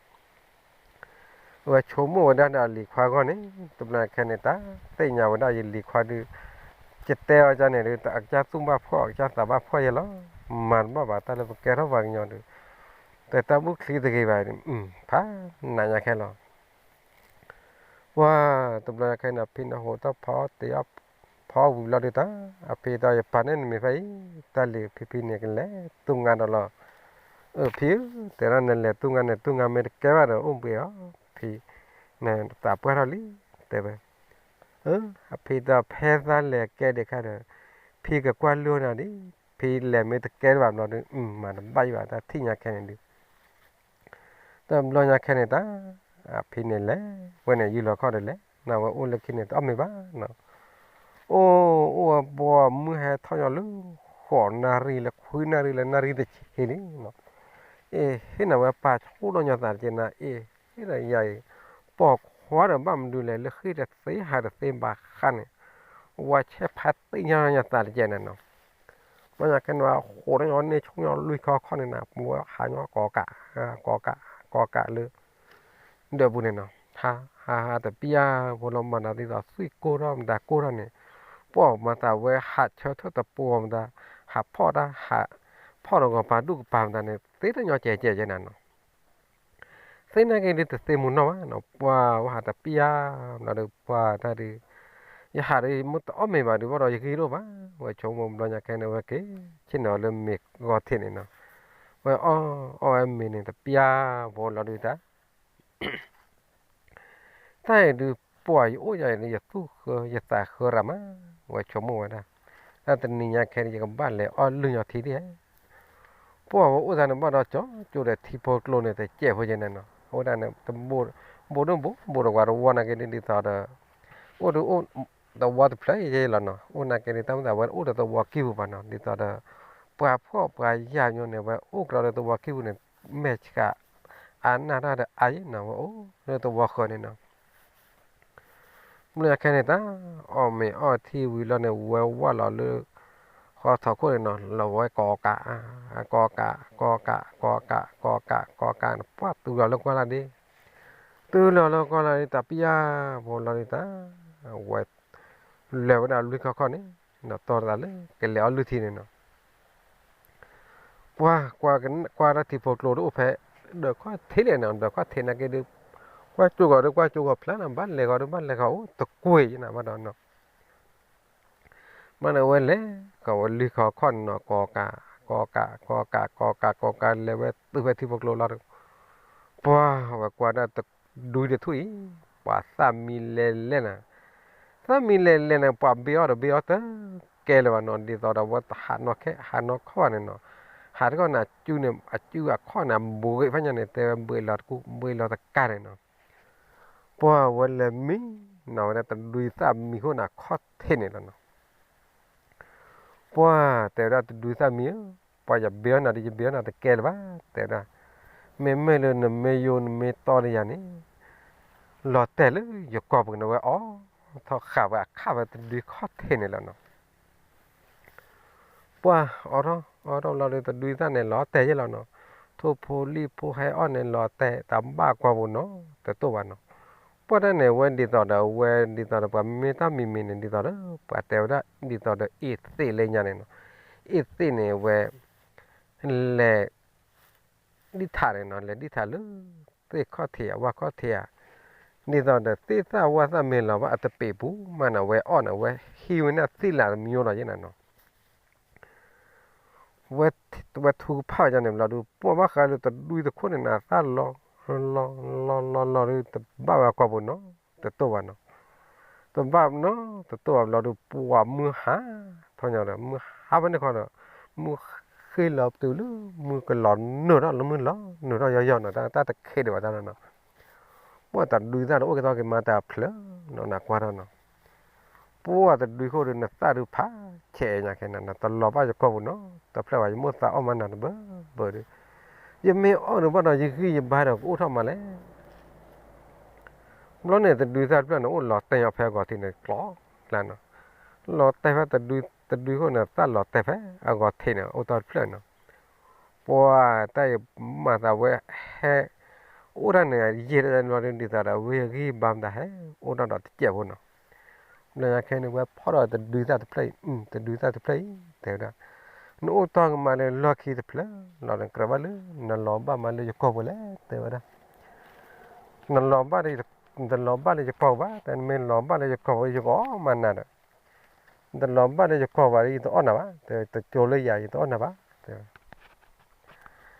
အဝဲဆိကမိၣ်ဝဲဒၣ်ဒီးအလံၤခွါအဂီၢ်န့ၣ် တဘျီခဲန့ၣ် တၢ်သ့ၣ်ညါဝဲဒၣ်ယလံၤခွါဒု ယတဲအီၤကန့ၣ်ဒု အကစၢ်သူၣ်ဘၣ်ဖှီၣ် အကစၢ်သးဘၣ်ဖှီၣ်ယဲလီၤ. မၤတဘၣ်ဘၣ်တၢ်လၢပကဲထီၣ်ပှၤကညီဒု တၢ်ဘူၣ်ချံတဂ့ၤဘၣ် ဖးနးညါခဲလီၤ ပှၢ်တဘျီညါခဲန့ၣ် ဖံနၢ်ဟူတၢ်ဖီတ့ၢ်အီၣ် ဖီဝံၤလီၤဒုတၢ် အဖံတဲ ယပာ်န့ၢ်နမံၤဖဲအံၤ တၢ်လံၤဖံဖံန့ၣ် ကလဲၤသူငါဒီးလီၤ. အၢ ဖံဧၢ တဲဒၣ်နလဲၤသူငါန့ၣ် သူငါမ့ၢ်တကဲဘၣ်ဒီး အိၣ်ဘှံးအီၤ ဖံ နသးပှၢ်ထီၣ်လံ တဲဝဲ အဖံတဲ ဖဲသးလဲၤကဲဒံးခါဒီး ဖံကကွၢ်လုၢ်နၤဒံး ဖံလဲၤမ့ၢ်တကဲဘၣ်ဘျီဒု မၤတဘၣ်ယဘၣ် တၢ်ထံၣ်ညါခဲန့ၣ်ဒု တဘျီညါခဲန့ၣ်တၢ် အဖံန့ၣ်လဲၤဝဲန့ၣ် ယံာ်လီၤခီၣ်ဒီးလဲၤ နဝဲအိၣ်လၢခံန့ၣ် တအီၣ်မ့ၤဘၣ်နီၤ အိၣ်အိၣ်ဝဲဘီမုၢ်ဟဲထီၣ်ညီလၢ ဃိးနၣ်ရံၣ်လၢခွံနၣ်ရံၣ်လၢနၣ်ရံၣ်တဆံန့ၣ်နီၤ အ့ၣ် ဟ့ၣ်နၤဝဲပာ်ဆူၣ်ဒီးညီသးတက့ၢ်နၤ အ့ၣ် ဟ့ၣ်ဒီးယၤအံၤ ပိာ်ခွါဒီးဘၣ်မနုၤလဲၣ် လၢဃ့ၢ်တသ့ဟးတသ့ဘၣ်ဃးန့ၣ် ဝဲဆဲးဖးသ့ၣ်ညါညီသးတက့ၢ်နၤနီၤ ဘျီညါခဲန့ၣ် ဃိးဒီးညီန့ၢ်ဆူၣ်ညီလွံၢ်ခီခီၣ်န့ၣ်နၤ ပဝဲဟးညီကိးကး ကိးကး ကိးကးလၢ ဒၢးပူၤန့ၣ်နီၤ ဟး ဟး ဟးတပျၢ်ဖိလီၤမၤသးဒ်သိးသွံၣ်ကိၢ်ထီၣ်မတၤကိၢ်ထီၣ်န့ၣ် ပှၢ်မၤသးဝဲဟးဆၢထၢၣ်တပူၤမတၤ ဟးဖီၣ်တၢ် ဟးဖီၣ်ဒီးဂီၤပၤဒူၣ်ကပၤမတၤန့ၣ် သ့တညီကဲးကဲးကဲးနၤနီၤ သ့ၣ်နာ်က့ၤဒ်တသ့မူနီၢ်ဘၣ်နီၤ ပှၢ်ဝဲဟးတပျၢ်ဘျီဒီးပှၢ်တၢ်ဒုး ယဟးဒီးမ့ၢ်တအီၣ်မ့ၤဘၣ်ဒုးဘၣ်ဒီးယဂံၢ်ဒိၣ်ဘၣ် ဝဲဆိကမိၣ်ဘျီညါခဲန့ၣ် ဝဲက့ၤဆ့ၣ်နီၤလၢမ့ၤဂီၤထံးန့ၣ်နီၤ ဝဲအီၣ်အီၣ်ဝဲမ့ၤန့ၣ်တပျၢ်ဖိလီၤဒုးတၢ် တၢ်အံၤဒုး ပှၢ်ယအိၣ်ယၤအံၤဒုး ယသူၣ်ဃၢ ယသးဃၢရၤမး ဝဲဆိကမိၣ်ဝဲဒၣ် တၢ်တနံၤညါခဲန့ၣ် ယကဘၣ်လဲၤအီၣ်လုၢ်ညီထံဒ် ပှၢ်ဝဲအိၣ်သးန့ၣ်ဘၣ်ဒီး ကၠီကၠိဒီးထံဖိကျိန့ၣ် တစဲးဖိယဲန့ၣ်နီၤ အဝဲဒၣ်န့ၣ် တဘိးဒိၣ်ဘိး ဘိးတဝီတဝီနာ်က့ဒ်သိးဒီး အိၣ်ဒုးအိၣ်သဝီတဖျၢၣ်ယဲလီၤနီၤ အိၣ်နာ်က့ဒ်တၢ်မ့ၢ်သးဝဲအိၣ်ဒီးသဝီကံၢ်ပူၤဘၣ်နီၤ ဒ်သိးဒီး ပှၤဖှီၣ်ပှၤယာ်ညီန့ၣ် ဝဲအိၣ်ကျီဒီးသဝီကံၢ်ပူၤန့ၣ် မဲာ်ဆှး အါနၢ်တၢ်ဒီးအါယဲနီၤ ဝဲအိၣ်လၢသဝီဃၢၤန့ၣ်နီၤ မ့ၢ်ခဲန့ၣ်တၢ် အီၣ်မ့ၤအီၣ်ထံဝံၤလီၤန့ၣ် ဝဲဝၢ်လီၤလၢ ဃီထီခိၣ်န့ၣ်နီၤ လီၤဝဲကိးကး ကိးကး ကိးကး ကိးကး ကိးကး ကိးကးန့ၣ် ပှၢ်တုၤလီၤလၢကွၢ်လၢ်ဒ့ တုၤလီၤလၢကွၢ်လၢ်ဒ့ တၢ်ပျၢ်ဖိလီၤဒ့တၢ် ဝဲ လဲၤဝဲဒၣ်လွံၢ်ခီခီၣ်န့ၣ် ဒီးတီၤတၢ်လၢကလဲၤအီၣ်လုၢ်ထံန့ၣ်နီၤ ပှၢ် ကွၢ်တၢ်ထံဖိကျိတအိၣ်ဖဲ ဒၢးခီၣ်ထံးလဲၣ်နီၤ ဒၢးခီၣ်ထံးနာ်က့ဒုး ကွၢ်ကၠိဂီၤဒုး ကွၢ်ကၠိဂီၤဖျါနီၤ ဘၣ်လဲၤဂီၤဒုး ဘၣ်လဲၤဂီၤအိၣ်တကွ့ၢ်ယနၤဘၣ်ဒီးနီၤ မ့ၢ်န့ၣ်ဝဲလဲၤ ကဝဲလွံၢ်ခီခီၣ်န့ၣ်နီၤ ကိးကး ကိးကး ကိးကး ကိးကး ကိးကး လဲၤဝဲတုၤဖဲထံဖိကျိလီၤဒုး ပှၢ်ဝဲကွၢ်ဒၣ်တဒုဒၣ်ထူၣ်အံၤ ပှၤသၣ်မံလဲၤလဲၣ်နၤ သၣ်မံလဲၤလဲၣ်န့ၣ် ပှၤဘ့အီၣ်ဒီးဘ့အီၣ်တကဲလၢၤဘၣ်နီၤ ဒ်သိးဒီးဝဲတဟးနီၢ်ခဲ ဟးနီၢ်ခီၣ်ဘၣ်န့ၣ်နီၤ ဟးတခီန့ၣ် အစုန့ၣ် အစုအခီၣ်န့ၣ် အဘှံးဖဲညါန့ၣ် တဲဝဲဘှံးလီၤတကူ ဘှံးလီၤတကးန့ၣ်နီၤ ပှၢ်ဝဲလဲၤမံနီၤ ဝဲဒၣ်တဒုသၣ်မံဃိန့ၣ် အခီၣ်ထံးန့ၣ်လီၤနီၤ ပှၢ်တဲဝဲဒၣ်တဒုသၣ်မံဧၢ, ပှၤယဘ့အီၣ်နၤဒီး ယဘ့အီၣ်နၤတကဲလၢၤဘၣ်, တဲဝဲဒၣ်, မ့မ့ၢ်လၢနမ့ၢ်ယိ နမ့ၢ်တီဒီးယၤန့ၣ်, လီၤတဲာ်လၢယကီၢ်ပူၤန့ၣ် ဝဲအိးထီၣ်ဃာ်ဝဲအခၣ်ဝဲတဒုခီၣ်ထံးန့ၣ်လီၤနီၤ. ပှၢ်အိးထီၣ် အိးထီၣ်ဘျီဒီး တဒုသၣ်န့ၣ်လီၤတဲာ်ယဲလီၤနီၤ. ထိၣ်ဖိလံၣ်ဖိဟဲအီၣ်န့ၣ် လီၤတဲာ်တၢ်ဘၣ်ကွၢ်ပူၤနီၤ တတိၢ်ဘၣ်နီၤ. ပှၢ်တၢ်န့ၣ် ဝဲဒ်သိးဒီး ဝဲဒ်သိးဒီး ပှၤမ့ၢ်တၢ်မံၤမံၤန့ၣ် ဒ်သိးဒီး ပှၤတဲဝဲဒၣ် ဒ်သိးဒီး အ့ၣ်သ့ၣ်လၢညါန့ၣ်နီၤ. အ့ၣ်သ့ၣ်န့ၣ် ဝဲ လဲၤ ဒံၣ်ထးန့ၣ်နီၤ, လဲၤဒံၣ်ထးလၢ သ့ၣ်ခီၣ်ထံးဧါ ဝၣ်ခီၣ်ထံးဧါ, ဒ်သိးဒီး သ့ၣ်သၣ်ဝၣ်သၣ်မ့ၢ်လီၤဘၣ်အတပ့ၤပူၤမးန့ၣ် ဝဲအီၣ်န့ၣ် ဝဲဟံးဝဲန့ၣ်သ့ၣ်လးတမံၤလီၤယဲန့ၣ်နီၤ. ဝဲ ဝဲထုကဖၣ်ဝဲဒၣ်န့ၣ်ဘျီဒီး ပှၢ်ဘၣ်ဃးဒီးတဒုတခိၣ်န့ၣ် နသၣ်လီၤ လီၤ လီၤ လီၤ လီၤဒီး တဘၣ်ဝဲကွၢ်ပူၤနီၤ, တတိၢ်ဘၣ်နီၤ. တဘၣ်နီၤ တတိၢ်ဘၣ်ဘျီဒီး ပှၢ်မုၢ်ဟါထီၣ်ညီဒီး မုၢ်ဟါဖဲန့ၣ်ခီဒီး မုၢ်ဃ့လီၤပတုၤလၢ မုၢ်ကလီၤနုာ်ထီၣ်လၢမုၢ်လီၤနုာ်ထီၣ်ယီၤယီၤနီၤ, တၢ်တခ့ဒံးဘၣ်တၢ်လီၤနီၤ. ပှၢ်တဒုသၣ်ဒီး အိၣ်က့ၤသီက့ၤမၤတၢ်ဖျၢၣ်နီၤ နကွၢ်ထီၣ်နီၤ. ပှၢ်တဒုခိၣ်ဒီး နသၣ်ဒုဖးဆဲးညါခဲန့ၣ် နတလီၤဘၣ်ယကီၢ်ပူၤနီၤ, တဖျၢၣ်ဘၣ် ယမိၢ်သးအီၣ်မၤနၤတဘၢဘၢဒီး ယမ့ၢ်အီၣ်ဒီးဘၣ်ဒီး ယဂံၢ်ယဘါဒီး ကအိၣ်ထီၣ်မးလဲၣ်. ဘျီန့ၣ် တဒုသၣ်တဖျၢၣ်န့ၣ် အိၣ်လီၤတဲာ်ညီဖဲအဂီၤထံးန့ၣ် ကျီကျါနီၤ, လီၤတဲာ်ဖဲတဒု တဒုခိၣ်န့ၣ် သၣ်လီၤတဲာ်ဖဲအဂီၤထံးန့ၣ် အိၣ်တဖျၢၣ်နီၤ. ပှၢ်တၢ်အံၤ မၤသးဝဲဟဲ အိၣ်တၢ်န့ၣ် ယံာ်တၢ်လီၤဒုး ဒ်သိးဒီး ဝဲယဂံၢ်ဘါမတၤဟဲ အိၣ်တၢ်ဒီးတစဲးဖိနီၤ. ဘျီညါခဲန့ၣ် ဝဲဖီၣ်ဒီးတဒုသၣ်တဖျၢၣ်အံၤ တဒုသၣ်တဖျၢၣ်အံၤ တဲဝဲဒၣ်, နအိၣ်တီၢ်ကမၤလၢလီၢ်ခံတဖျၢၣ်လီၤဒီး ကြၢးဘၣ်လၢ နလီၤဘၣ်မးလၢယကီၢ်ပူၤလဲၣ် တဲဝဲဒၣ်. နလီၤဘၣ်ဒီး နတလီၤဘၣ်လၢယကီၢ်ပူၤဘၣ်, တၢ်နမ့ၢ်လီၤဘၣ်လၢယကီၢ်ပူၤ ယကအီၣ်မၤနၤဒီး နတလီၤဘၣ်လၢယကီၢ်ပူၤဘၣ်ဒီး ယတအီၣ်နၤဘၣ်, တကၠိလၢယၤ ယတအီၣ်နၤဘၣ် တဲဝဲ.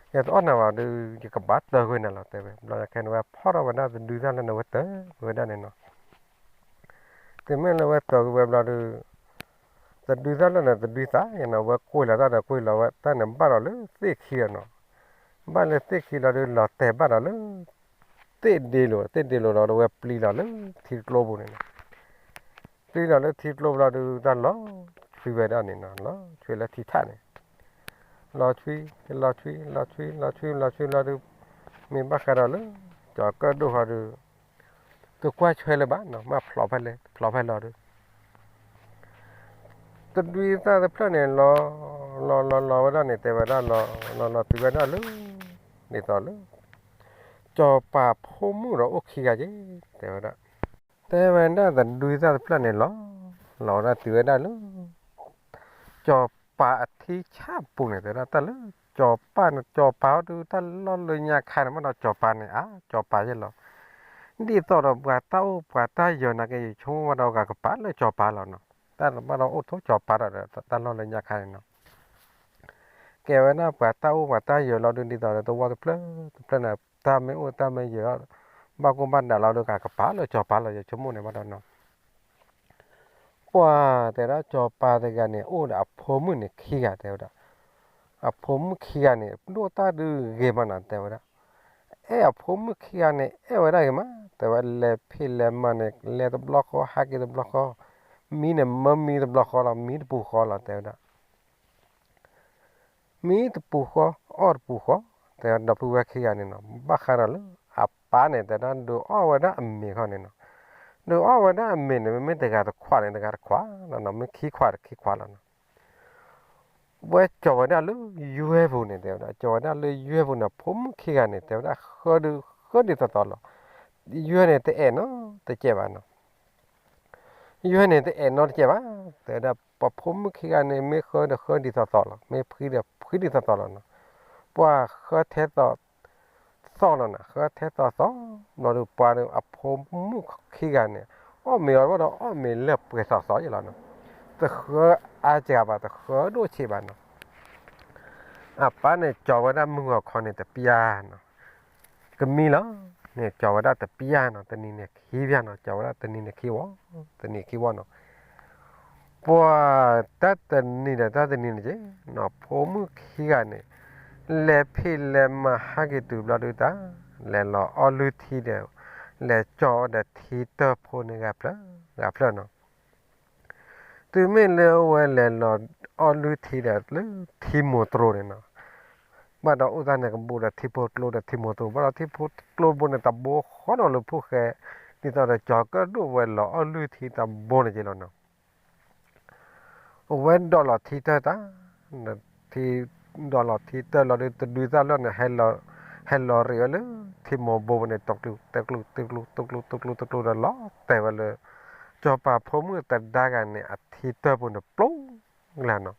ယတအီၣ်နၤဘၣ်ဒီး ယကဘၣ်တၢၢ်ကွံာ်နၤလီၤ တဲဝဲ. ဘျီညါခဲန့ၣ် ဝဲဖီၣ်ထီၣ်ဝဲဒၣ်တဒုသၣ်လၢန့ၣ် ဝဲတၢၢ်ကွံာ်ဝဲဒၣ်န့ၣ်နီၤ. တုၤမ့ၢ်လၢဝဲတၢၢ်ကွံာ်ဝဲဘျီဒီး တဒုသၣ်လၢန့ၣ် တဒုသၣ်ယဲနီၤ ဝဲကွံာ်လီၤတၢ်ဒီး ကွံာ်လီၤဝဲတၢ်န့ၣ် ဘၣ်ဒီးလၢသ့ၣ်ခံလီၤနီၤ. ဘၣ်လၢသ့ၣ်ခံလီၤဒီး လီၤတဲာ်ဘၣ်ဒီးလၢ သ့ၣ်ဒ့လိၤ, သ့ၣ်ဒ့လိၤလီၤဒီး ဝဲပျံၤလီၤလၢထံကျိပူၤန့ၣ်နီၤ. ပျံၤလီၤလၢထံကျိပူၤလီၤဒီး တၢ်လီၤဆွံဝဲဒၣ်န့ၣ်နီၤ, လီၤဆွံလၢထံထးန့ၣ် လီၤဆွံ, လီၤဆွံ, လီၤဆွံ, လီၤဆွံ, လီၤဆွံလီၤဒီး မ့ၢ်ဘၣ်ဃးဒီးလၢ ကၠီၤကၢၣ်ဒိၣ်ဃီဒီး တကွၢ်ဆွဲလၢၤဘၣ်နီၤ, မ့ၢ်ဖျိးဖဲလဲၣ် ဖျိးဖဲလီၤဒီး တဒုသၣ်တဖျၢၣ်န့ၣ် လီၤ လီၤ လီၤ လီၤဝဲဒၣ်န့ၣ် တဲဝဲဒၣ်လီၤ လီၤ လီၤ တုၤဝဲဒၣ်လၢ ဒ်သိးလၢ ကၠီၤပၤဖိမုၣ်ဒီးအိၣ်ခံဂၤက့ၤ တဲဝဲဒၣ်. တဲဝဲဒၣ်တဒုသၣ်တဖျၢၣ်န့ၣ် လီၤ လီၤဝဲဒၣ်တုၤဝဲဒၣ်လၢ ကၠီၤပၤအထံဆၣ်ပူၤန့ၣ် တဲဝဲဒၣ် တၢ်လၢ ကၠီၤပၤန့ၣ် ကၠီၤပၤအီၤဒုး တၢ်လီၢ်လၢညါခါန့ၣ် ဘၣ်ဒီးကၠီၤပၤန့ၣ် အါ ကၠီၤပၤယဲလီၤ. ဒ်သိးဒီးပှၤတၢ်အိၣ်ပှၤတၢ်ယၢၤနာ်က့ ယဆိကမိၣ်ဘၣ်ဒီး ဂၤကပၤလၢကၠီၤပၤလီၤနီၤ. တၢ်ဘၣ်ဒီးအိၣ်ထိၣ်ကၠီၤပၤဒီး တၢ်လီၢ်လၢညါခါန့ၣ်နီၤ. ကဲဝဲဒၣ်ပှၤတၢ်အိၣ်ပှၤတၢ်ယၢၤလီၤဒုး ဒ်သိးဒီးသဝီတဖျၢၣ်တဖျၢၣ်န့ၣ် တၢ်မ့ၢ်အိၣ်တၢ်မ့ၢ်ယၢၤ ဘၣ်ကိၢ်ဘၣ်နးလီၤဒီး ဂၤကပၤလၢကၠီၤပၤလီၤ ယဆိကမိၣ်န့ၣ်ဘၣ်ဒီးနီၤ. ပှၢ်တဲဒၣ်ကၠီၤပၤတဂၤန့ၣ် အိၣ်ဒီးအဖိမုၣ်န့ၣ်ခံဂၤ တဲဝဲဒၣ်. အဖိမုၣ်ခံဂၤန့ၣ် ဒိၣ်တၢ်ဒုးဂ့ၤမးနီၤ တဲဝဲဒၣ်. အဲၣ်အဖိမုၣ်ခံဂၤန့ၣ် အဲၣ်ဝဲဒၣ်ဂ့ၤမး တဲဝဲ လဲၤဖံးလဲၤမၤန့ၣ် လဲၤတဘျီဃီ ဟးက့ၤတဘျီဃီ, မံန့ၣ်မၢမံတဘျီဃီလီၤ မံတပူၤဃီလီၤ တဲဝဲဒၣ်. မံတပူၤဃီ အီၣ်တပူၤဃီ, တဲဝဲဒီပုၢ်ဝဲၢ်ခံဂၤန့ၣ်နီၤ ဘၣ်ဃးဒီးလၢ အပၢ်န့ၣ် တဲဒၣ်ဒုးအီၣ်ဝဲဒၣ်အမ့ၤခီန့ၣ်နီၤ. ဒုးအီၣ်ဝဲဒၣ်အမ့ၤန့ၣ် မ့မ့ၢ်တဂၤတခွးန့ၣ် တဂၤတခွးလီၤနီၤ, မ့ၢ်ခံခွးတခံခွးလီၤနီၤ. ဝဲကၠီၤဝဲဒၣ်လၢယွဲၢ်ပူၤန့ၣ် တဲဝဲဒၣ် ကၠီၤဝဲဒၣ်လၢယွဲၢ်ပူၤန့ၣ် ဖိမုၣ်ခံဂၤန့ၣ် တဲဝဲဒၣ် ဃၢဒုးဃၢဒ်သိးသိးလီၤ. ယွဲၢ်န့ၣ်တအဲၣ်နီတကဲးဘၣ်နီၤ. ယွဲၢ်န့ၣ်တအဲၣ်နီတကဲးဘၣ်, တဲဝဲဒၣ် ပှၤဖိမုၣ်ခံဂၤန့ၣ် မ့ၢ်ဃၢဒီးဃၢဒ်သိးသိးလီၤ, မ့ၢ်ဖှံဒီးဖှံဒ်သိးသိးလီၤနီၤ. ပှၢ်ဃၢထဲသိးသိးလီၤနီၤ, ဃၢထဲသိးသိး ဘျီဒီးပှၤဒီးအဖိမုၣ်ခံဂၤန့ၣ် အီၣ်မ့ၤအီၤဘၣ်ဒီးအီၣ်မ့ၤလၢပှဲၤသိးသိးယဲလီၤနီၤ. တဃၢအါစှၤဘၣ် တဃၢဒိၣ်ဆံးဘၣ်နီၤ. အပၢ်န့ၣ်ကၠီၤဝဲဒၣ်မုၢ်ဂီၤခီန့ၣ်တပျၢ်နီၤ ကမံလီၤန့ၣ် ကၠီၤဝဲဒၣ်တပျၢ်နီၤ, တနံၤန့ၣ်ခံပျၢ်နီၤ, ကၠီၤဝဲဒၣ်တနံၤန့ၣ်ခံဝီ, တနံၤခံဝီနီၤ. ပှၢ်တၢ်တနံၤဒီးတၢ်တနံၤန့ၣ်က့ၤနီၤ ဖိမုၣ်ခံဂၤန့ၣ် လဲၤဖံးလဲၤမၤဟးက့ၤတုၤဘျီဒုးတၢ် လဲၤလီၤအီၣ်လုၢ်ထံဒီး လဲၤကၠီၤအီၤဒီးထံတၢၢ်ဖိန့ၣ်ဂၤဖျၢၣ်ဂၤဖျၢၣ်နီၤ. တုၤမ့ၢ်လၢအဝဲလဲၤလီၤအီၣ်လုၢ်ထံဒီးလၢထံမိၢ်တြိၤန့ၣ်နီၤ, ဘၣ်ဒီးအိၣ်တၢ်န့ၣ်ကဘိဒီးထံဖိကျိဒီးထံမိၢ်တြိၤ, ဘၣ်ဒီးထံဖိကျိဘိန့ၣ် တဘိဃီနီၤလၢဖိၣ်ဃဲ, ဒ်သိးဒီးကၠီၤကၢၣ်ဒိၣ်ဝဲလီၤအီၣ်လုၢ်ထံတဘိန့ၣ်က့လီၤနီၤ. အဝဲဒိးလီၤထံတၢၢ်တၢ်, ထံ, ဒိးလီၤထံတၢၢ်လီၤဒုးတဒုသၣ်လၢန့ၣ်, ဟဲလီၤရံးဝဲလၢထံမိၢ်ဘိပူၤန့ၣ် တကျူးတကျူးတကျူးတကျူးတကျူးတကျူးဒီးလီၤတဲာ်ဝဲလၢ ကၠီၤပၤဖိမုၣ်သဒါဂၤန့ၣ် အထံတၢၢ်ပူၤန့ၣ်ပျိ လၢနီၤ.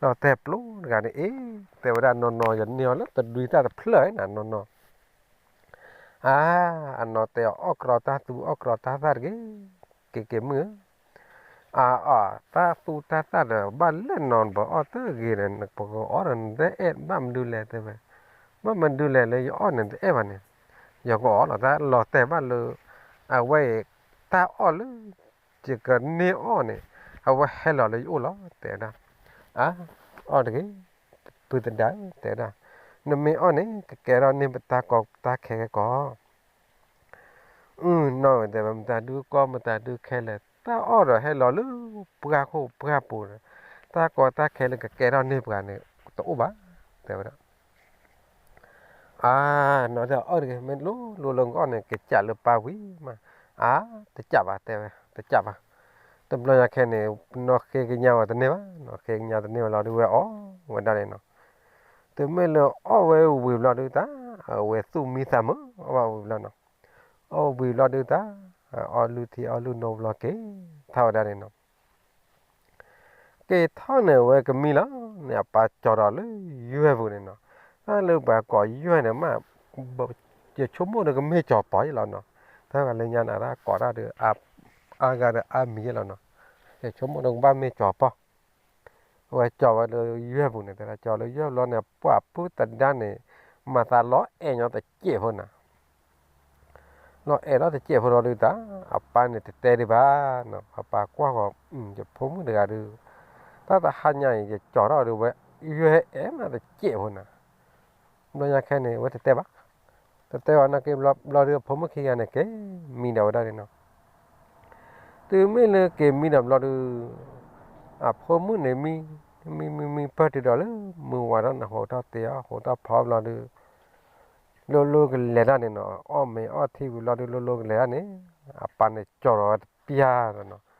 လီၤတဲာ်ပျိတဂၤန့ၣ် အ့, တဲဝဲဒၣ်နီၢ်နီၢ် ယန့ၢ်အီၤလၢတဒုသၣ်တဖျၢၣ်နီၤ နီၢ်နီၢ်. အါ, အနီၢ်တဲအီၤ အီၣ်ကြီတၢ်သူအီၣ်ကြီတၢ်သၣ်တဂ့ၤ, က့ၤက့ၤမုၣ်ဧၢ, အအီၣ်တၢ်သူတၢ်သၣ်ဒီး ဘၣ်လၢနီၢ်ပအီၣ်တဂ့ၤဒီး ပကအီၣ်ဒီးနတအဲၣ်ဘၣ်မနုၤလဲၣ် တဲဝဲ, ဘၣ်မနုၤလဲၣ်လၢယအီၣ်န့ၣ်တအဲၣ်ဘၣ်န့ၣ်, ယကအီၣ်လီၤတၢ်လီၤတဲာ်ဘၣ်လၢ အဝဲအံၤ တၢ်အီၣ်လၢ ယကန့ၢ်အီၣ်န့ၣ် အဝဲဟဲလီၤလၢယအိၣ်လီၤ တဲဝဲဒၣ်. အါ, အီၣ်တဂ့ၤ, ပုၢ်သဒါဧၢ တဲဝဲဒၣ်, နမ့ၢ်အီၣ်န့ၣ် ကကဲထီၣ်န့ၢ်ပတၢ်ကီတၢ်ခဲကီး အုၣ်နီၢ်ဝဲတဲဝဲ မတၤဒုကီမတၤဒုခဲလဲၣ်, တၢ်အီၣ်ဒီးဟဲလီၤလၢပှၢ်ခိၣ်ပှၢ်ပူၤဒီး တၢ်ကီတၢ်ခဲလၢကကဲထီၣ်န့ၢ်ပှၤန့ၣ် တအိၣ်ဘၣ် တဲဝဲဒၣ်. အါ, နီၢ်တဲအီၣ်တဂ့ၤ, မ့ၢ်လိၤလိၤလၢကအီၣ်န့ၣ် ကစးလၢပၢ်ဝံၤမး, အါ, တစးဘၣ် တဲဝဲ, တစးဘၣ်. တဘျီညါခဲန့ၣ် နီၢ်ဃ့ကညးဝဲတန့ၢ်ဘၣ်, နီၢ်ဃ့ကညးတန့ၢ်ဝဲလီၤဒုးဝဲအီၣ်ဝဲဒၣ်န့ၣ်နီၤ. တုၤမ့ၢ်လၢအီၣ်ဝဲဝံၤဘျီဒုးတၢ် အဝဲသူၣ်မံသးမုာ် အီၣ်ဘၣ်ဝံၤဘျီနီၤ, အီၣ်ဝံၤဘျီဒုးတၢ် အီၣ်လုၢ်ထံအီၣ်လုၢ်နိဘျီက့ၤထီၣ်ဝဲဒၣ်န့ၣ်နီၤ. က့ၤထီၣ်န့ၣ် အဝဲကမံလီၤန့ၣ် အပၢ်ကၠီၤဒီးလၢယွဲၢ်ပူၤန့ၣ်နီၤ. တၢ်လၢပှၤကိးယွဲၢ်န့ၣ်မး ယဆိကမိၣ်ဒီးကမ့ၢ်ကၠီၤပီၤယဲလီၤနီၤ. တၢ်ဂၤလၢညါန့ၣ် တၢ်ကိးတၢ်ဒီး အါဂၤဒီးအါမံၤယဲလီၤနီၤ. ယဆိကမိၣ်ဒီးကဘၣ်မ့ၢ်ကၠီၤပီၤ. အဝဲကၠီၤဝဲလၢယွဲၢ်ပူၤန့ၣ် တဲဒၣ်ကၠီၤလၢယွဲၢ်ပူၤလီၤန့ၣ် ပှၤပုၢ်သဒါန့ၣ် မၤသးလီၤအဲၣ်ညီတစဲးဖိနၤ လီၤအဲၣ်ထီၣ်တစဲးဖိလီၤဒုးတၢ် အပၢ်န့ၣ်တတဲဒံးဘၣ်နီၤ. အပၢ်ကွၢ်ဃီၤ ယဖိမုၣ်တဂၤဒုး တၢ်တဟါညါအံၤ ယကၠီၤထီၣ်ဒုးဝဲ ယွဲၢ်အဲၣ်မးတစဲးဖိနၤ. ဘျီညါခဲန့ၣ် အဝဲတတဲဘၣ်. တတဲဘၣ်နာ်က့ဘျီဒုး အဖိမုၣ်ခံဂၤန့ၣ် က့ၤမံဒီးဝဲဒၣ်န့ၣ်နီၤ. တုၤမ့ၢ်လၢက့ၤမံဒီးဘျီဒုး အဖိမုၣ်န့ၣ်မံ မံမံမံပၢၢ်တုၤဒီးလၢ မုၢ်ဝါထီၣ်န့ၣ် ဟိးထီၣ်တ့ၤအီၣ် ဟိးထီၣ်ဖီဘျီဒုး လိၤလိၤကလဲၤတၢ်န့ၣ်နီၤ. အီၣ်မ့ၤအီၣ်ထံဝံၤလီၤဒုး လိၤလိၤကလဲၤတၢ်န့ၣ် အပၢ်န့ၣ်ကၠီၤဒီးဝဲတပျၢ်ဒီးနီၤ.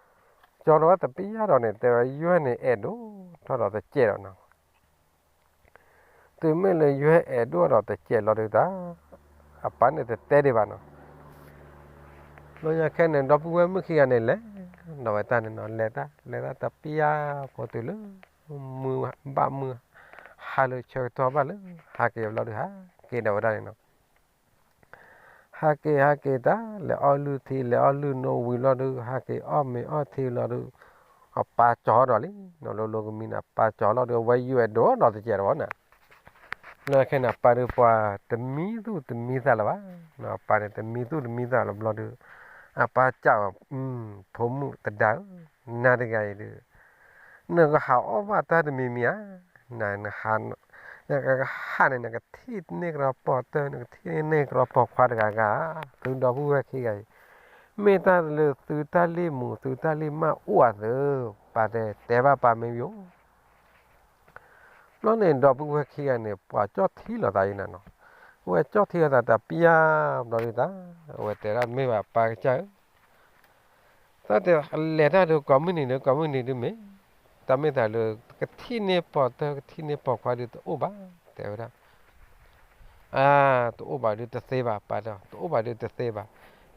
ကၠီၤဒီးဝဲတပျၢ်ဒီးန့ၣ် တဲဝဲယွဲၢ်န့ၣ်အဲၣ်ဒိၣ်ထီၣ်ဒီးတစဲးဒီးနီၤ. တုၤမ့ၢ်လၢယွဲၢ်အဲၣ်ဒိၣ်ဒီးတစဲးလီၤဒုးတၢ် အပၢ်န့ၣ်တတဲဒံးဘၣ်နီၤ. ဘျီညါခဲန့ၣ် ဒီပုၢ်ဝဲၢ်မုၣ်ခံဂၤန့ၣ် လဲၤဒီးဝဲတၢ်န့ၣ်နီၤ. လဲၤတၢ် လဲၤတၢ်တပျၢ်ဖိတုၤလၢ မုၢ်ဘၣ်မုၢ် ဟါလၢဆၢကတီၢ်ဘၣ်လၢ ဟးက့ၤဘျီဒုး ဟးက့ၤဒီးဝဲဒၣ်န့ၣ်နီၤ. ဟးက့ၤဟးက့ၤတၢ် လဲၤအီၣ်လုၢ်ထံ လဲၤအီၣ်လုၢ်နိဝံၤလီၤဒုး ဟးက့ၤအီၣ်မ့ၤအီၣ်ထံလီၤဒုး အပၢ်ကၠီၤဒီးလံနီၤ. လိၤလိၤကမံန့ၣ် အပၢ်ကၠီၤလီၤဒုး အဝဲယွဲၢ်အဲၣ်ဒိၣ်ဒီးတစဲးဒီးဝဲန့ၣ်. လၢခဲန့ၣ် အပၢ်ဒုးပှၤတမံသူၣ်တမံသးလၢၤဘၣ်. အပၢ်န့ၣ်တမံသူၣ်တမံသးလၢၤဘျီဒုး အပၢ်စံးဝဲ ဖိမုၣ်သဒါဧၢ, နၤတဂၤအံၤဒုး နကဟးအီၣ်ဘၣ်တၢ်တမံၤမံၤဧါ. န နကဟးန့ၣ် နကထံၣ်န့ၢ်ကရီပီၤတၢၢ် နကထံၣ်န့ၢ်ကရီပိာ်ခွါတဂၤဂၤဧါ. သုဒီပုၢ်ဝဲၢ်ခံဂၤအံၤ မ့ၢ်တၢ်လၢသုတၢ်လံၣ်မူၤ သုတၢ်လံၣ်မၢ်အိၣ်အသိး ပၢ်တဲ တဲဘၣ်ပၢ်မ့ၢ်ယိၤ ဘျီန့ၣ် ဒီပုၢ်ဝဲၢ်ခံဂၤန့ၣ် ပှၤကၠီၣ်ထံလီၤသးအံၤနၤနီၤ. အဝဲကၠီၣ်ထံလီၤသးတပျၢ်ဘျီဒုးတၢ် အဝဲတဲဒၣ်မ့ၢ်ဘၣ်ပၢ်ကစၢ်ဧၢ, တၢ်တဲလဲၤတၢ်ဒုးကိးမုၢ်နံၤဒုး ကိးမုၢ်နံၤဒုးမ့ၢ် တၢ်မ့ၢ်သးလၢ ကထံၣ်န့ၢ်ပိာ်တၢၢ် ကထံၣ်န့ၢ်ပိာ်ခွါဒုးတအိၣ်ဘၣ် တဲဝဲဒၣ်. အါ, တအိၣ်ဘၣ်ဒုးတသ့ဘၣ် ပၢ်တဲ, တအိၣ်ဘၣ်ဒုးတသ့ဘၣ်.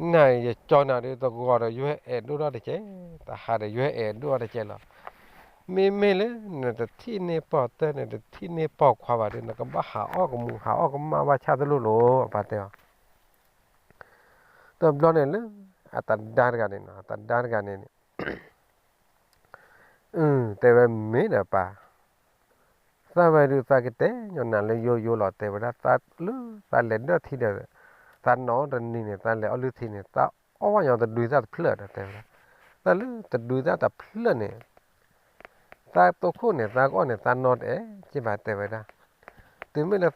နၤယကၠီၤနၤဒုးတဂီၤဒီးယွဲၢ်အဲၣ်ဒိၣ်ထီၣ်တစဲး, တဟါဒီးယွဲၢ်အဲၣ်ဒိၣ်ထီၣ်တစဲးလီၤ. မ့မ့ၢ်လၢနတထံၣ်န့ၢ်ပိာ်တၢၢ် နတထံၣ်န့ၢ်ပိာ်ခွါဘၣ်ဒုး နကဘၣ်ဟးအီၣ်ကမူၤ ဟးအီၣ်ကမၣ်ဘၣ်ဆၣ်တလိၣ်လိၤ အပၢ်တဲအီၤ. တဘျီန့ၣ်လၢ အသဒါတဂၤန့ၣ်နီၤ, အသဒါတဂၤန့ၣ်န့ၣ် အု တဲဝဲမ့ၢ်ဒီးပၢ်, သးဝဲဒုးသးကတဲညီနၤလၢယိယိလီၤ တဲဝဲဒၣ်, သးလၢသးလဲၤဒၢၣ်ထံဒီး သးနီၢ်တနံၤန့ၣ် သးလဲၤအီၣ်လုၢ်ထံန့ၣ် သးအီၣ်ဘၣ်ညီတဒုသၣ်တဖျၢၣ်ဒီး တဲဝဲဒၣ်, သးလၢတဒုသၣ်တဖျၢၣ်န့ၣ် သးတိခိၣ်န့ၣ် သးကအီၣ်န့ၣ် သးနီၢ်တအဲၣ်က့ဘၣ် တဲဝဲဒၣ်. တုၤမ့ၢ်လၢသးနီၢ်တအဲၣ်ဘၣ်ဘျီဒီး သးဆိကမိၣ်လၢသးတအီၣ်ယဲၢ်ဘၣ်, သးတအီၣ်ဘၣ်နာ်က့ဒီး တၢ်သးမိၣ်သးအီၣ်ဒီးနၤ တဲဝဲ ဂဲၤပ့ၤဂဲၤပ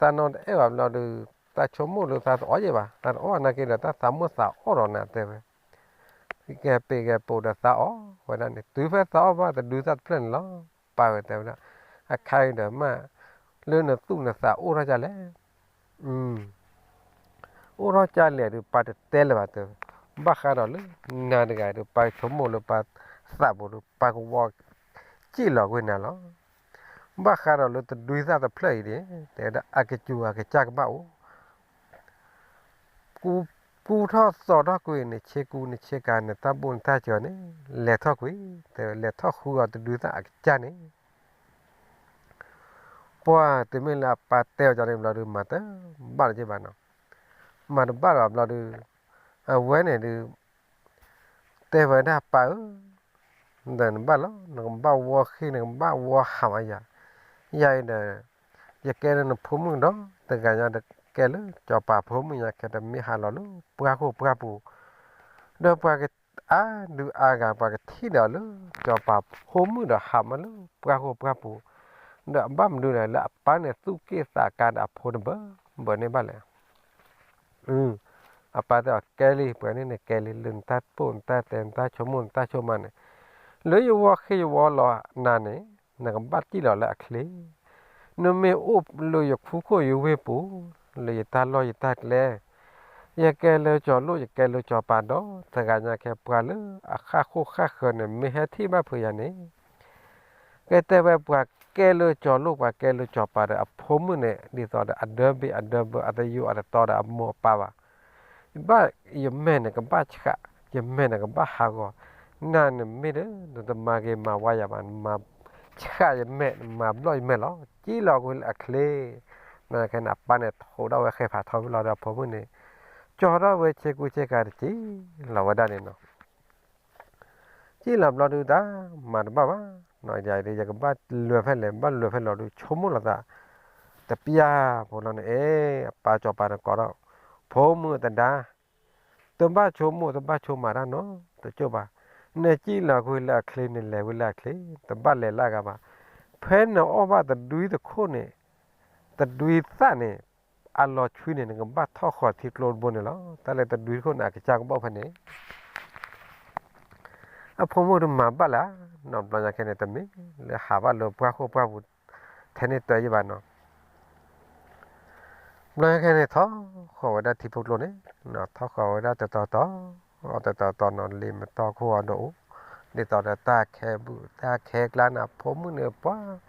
ိာ်ဒီးသးအီၣ်ဝဲဒၣ်န့ၣ်, တုၤဖဲသးအီၣ်ဘၣ်တဒုသၣ်တဖျၢၣ်န့ၣ်လီၤ. ပၢ်ဝဲတဲဝဲဒၣ်, အခါအံၤဒီးမ့ၢ် လၢနသူၣ်နသးအိၣ်ထီၣ်ဒ်လဲၣ်, အိၣ်ထီၣ်ဒ်လဲၣ်ဒုး ပၢ်တတဲလၢၤဘၣ် တဲဝဲ. ဘၣ်ဃးဒီးလၢ နၤတဂၤဒီး ပၢ်ဆိကမိၣ်လၢပၢ်သးပူၤဒီး ပၢ်ကဝီၤ ကံၣ်လီၤကွံာ်နၤလီၤ. ဘၣ်ဃးဒီးလၢတဒွံသၣ်တဖျၢၣ်အံၤန့ၣ် တဲဝဲဒၣ်အကစူၤအကစၢ်ကဘၣ်အိၣ် ကူထီၣ်သိးထီၣ်ကွံာ်န့ၣ် ဆ့ကူနဆ့ကၤန့ၣ် တၢ်ဘိၣ်နတၢ်စၢၤန့ၣ် လဲၤထီၣ်ကွံာ် တဲဝဲလဲၤထီၣ်ဃုအီၤတဒွံသၣ်အကစၢ်န့ၣ် ပှၤတမ့ၢ်လၢအပၢ်တဲအီၤကန့ၣ်ဘျီဒုး မၤတဘၣ်လၢၤက့ဘၣ်နီၤ. မၤတဘၣ်လၢၤဘၣ်ဘျီဒုး အဝဲန့ၣ်ဒုး တဲဝဲဒၣ်ပၢ်ဧၢ, ဒီးနဘၣ်လီၤ နကဘၣ်ဝီဃ့ နကဘၣ်ဝီဟးမးယၤ, ယၤအံၤဒီး ယကဲလၢနဖိမုၣ်ဒီး တဂၤညါဒီးကဲလၢ စီၤပၤဖိမုၣ်ညါခဲ တမ့ၢ်ဟးလီၤလၢ ပှၢ်ဃိၣ်ပှၢ်ပူၤ ဒီးပှၤကအါဒုးအါဂၤ ပှၤကထံၣ်ဒီးလၢ စီၤပၤဖိမုၣ်ဒီးဟးမးလၢ ပှၢ်ဃိၣ်ပှၢ်ပူၤ, ဒီးအဘၣ်မနုၤလဲၣ် လၢအပၢ်န့ၣ်သူၣ်က့ၣ်သးကါဒီးအဖိတဘၢဘၢန့ၣ်ဘၣ်လဲၣ်. အပၢ်တဲအီၤကဲလံ ပှၤန့ၣ်န့ၣ်ကဲလံ လၢနတၢ်ပိာ်နတၢ်တဲ နတၢ်ဆိကမိၣ်နတၢ်ဆိကမးန့ၣ်, လၢယဝီဃ့ယဝီလီၤနၤန့ၣ် နကဘၣ်စံၣ်လီၤလၢအချ့, နမ့ၢ်အိၣ်လၢယခူခိၣ်ယဝ့ၢ်ပူၤ, လၢယတၢ်လီၢ်ယတၢ်ကျဲ, ယကဲလၢစီၤလိၣ် ယကဲလၢစီၤပၤဒီး တဂၤညါခဲ ပှၤလၢအဃၣ်ဃိၣ်ဃၣ်ဃၢၤန့ၣ် မ့ၢ်ဟဲထံၣ်ဘၣ်ဖုးယၤန့ၣ် ကဲတဲဝဲပှၤကဲလၢစီၤလိၣ် ပှၤကဲလၢစီၤပၤဒီး အဖိမုၣ်န့ၣ် ဒ်သိးဒီးအဒၢဘ့ၣ်အဒၢဘၢ အတယိအတတီဒီးအမိၢ်အပၢ်ဘၣ်. ဘၣ်ယမဲာ်န့ၣ်ကဘၣ်ဆှး, ယမဲာ်န့ၣ်ကဘၣ်ဟးဂီၤ, နၤနမ့ၢ်ဒီး နတမၤဂ့ၤမၤဝါယၤဘၣ်, နမၤဆှးယမဲာ် နမၤဘျီၣ်ယမဲာ်လီၤ, စံၣ်လီၤကွံာ်လၢအချ့. မ့ၢ်ခဲန့ၣ် အပၢ်န့ၣ်ထိးထီၣ်ဝဲဃဲၤဖးထီဝံၤလီၤဒီးအဖိမုၣ်န့ၣ် ကၠီထီၣ်ဝဲဆ့ကူဆ့ကၤတက့ၢ်လီၤဝဲဒၣ်န့ၣ်နီၤ. စံၣ်လီၤဘျီဒုးတၢ် မၤတဘၣ်ဘၣ်နီၤ, ယၤဒုး ယကဘၣ်လဲၤဖဲလဲၣ် ဘၣ်လဲၤဖဲလဲၣ်ဒီး ဆိကမိၣ်လီၤသး တပျၢ်ဖိလီၤန့ၣ် အဲ အပၢ်စီၤပၤန့ၣ်ကိးထီၣ် ဖိမုၣ်တဒါ တဘၣ်ဆိကမိၣ် တဘၣ်ဆိကမးတၢ်နီတကၠိၢ်ဘၣ်. နစံၣ်လီၤကွံာ်လၢအချ့ နလဲၤဝဲလၢအချ့ တဘၣ်လဲၤလၢအဂၤဘၣ်. ဖဲနအီၣ်ဘၣ်တဒွံတခိၣ်န့ၣ် တဒွံသၣ်န့ၣ် အလီၤဆွံန့ၣ် နကဘၣ်ထီၣ်ဃီၤထံကျိတဘိန့ၣ်လီၤ. တၢ်လၢတဒွံတခိၣ်န့ၣ် အကစၢ်ကဘၣ်အိၣ်ဖဲန့ၣ် အဖိမုၣ်တမၤဘၣ်လၢၤနီၤ, ဘျီညါခဲန့ၣ် တမ့ၢ်လၢဟးဘၣ်လၢပှၢ်ဃိၣ်ပှၢ်ပူၤ ထဲန့ၣ်တၢ်ယံၤဘၣ်နီၤ. ဘျီညါခဲန့ၣ် ထီၣ်ဃီၤဝဲဒၣ်ထံဖိကျိန့ၣ်, ထီၣ်ဃီၤဝဲဒၣ်တတီၤတီၤ, တတီၤတီၤနီၤ လံာ်မတီၢ်ခိၣ်အီၤဒိၣ်အိၣ်, ဒ်သိးဒီးတၢ်ခဲဘူးတၢ်ခဲကျါန့ၣ် အဖိမုၣ်န့ၣ်ပှၤ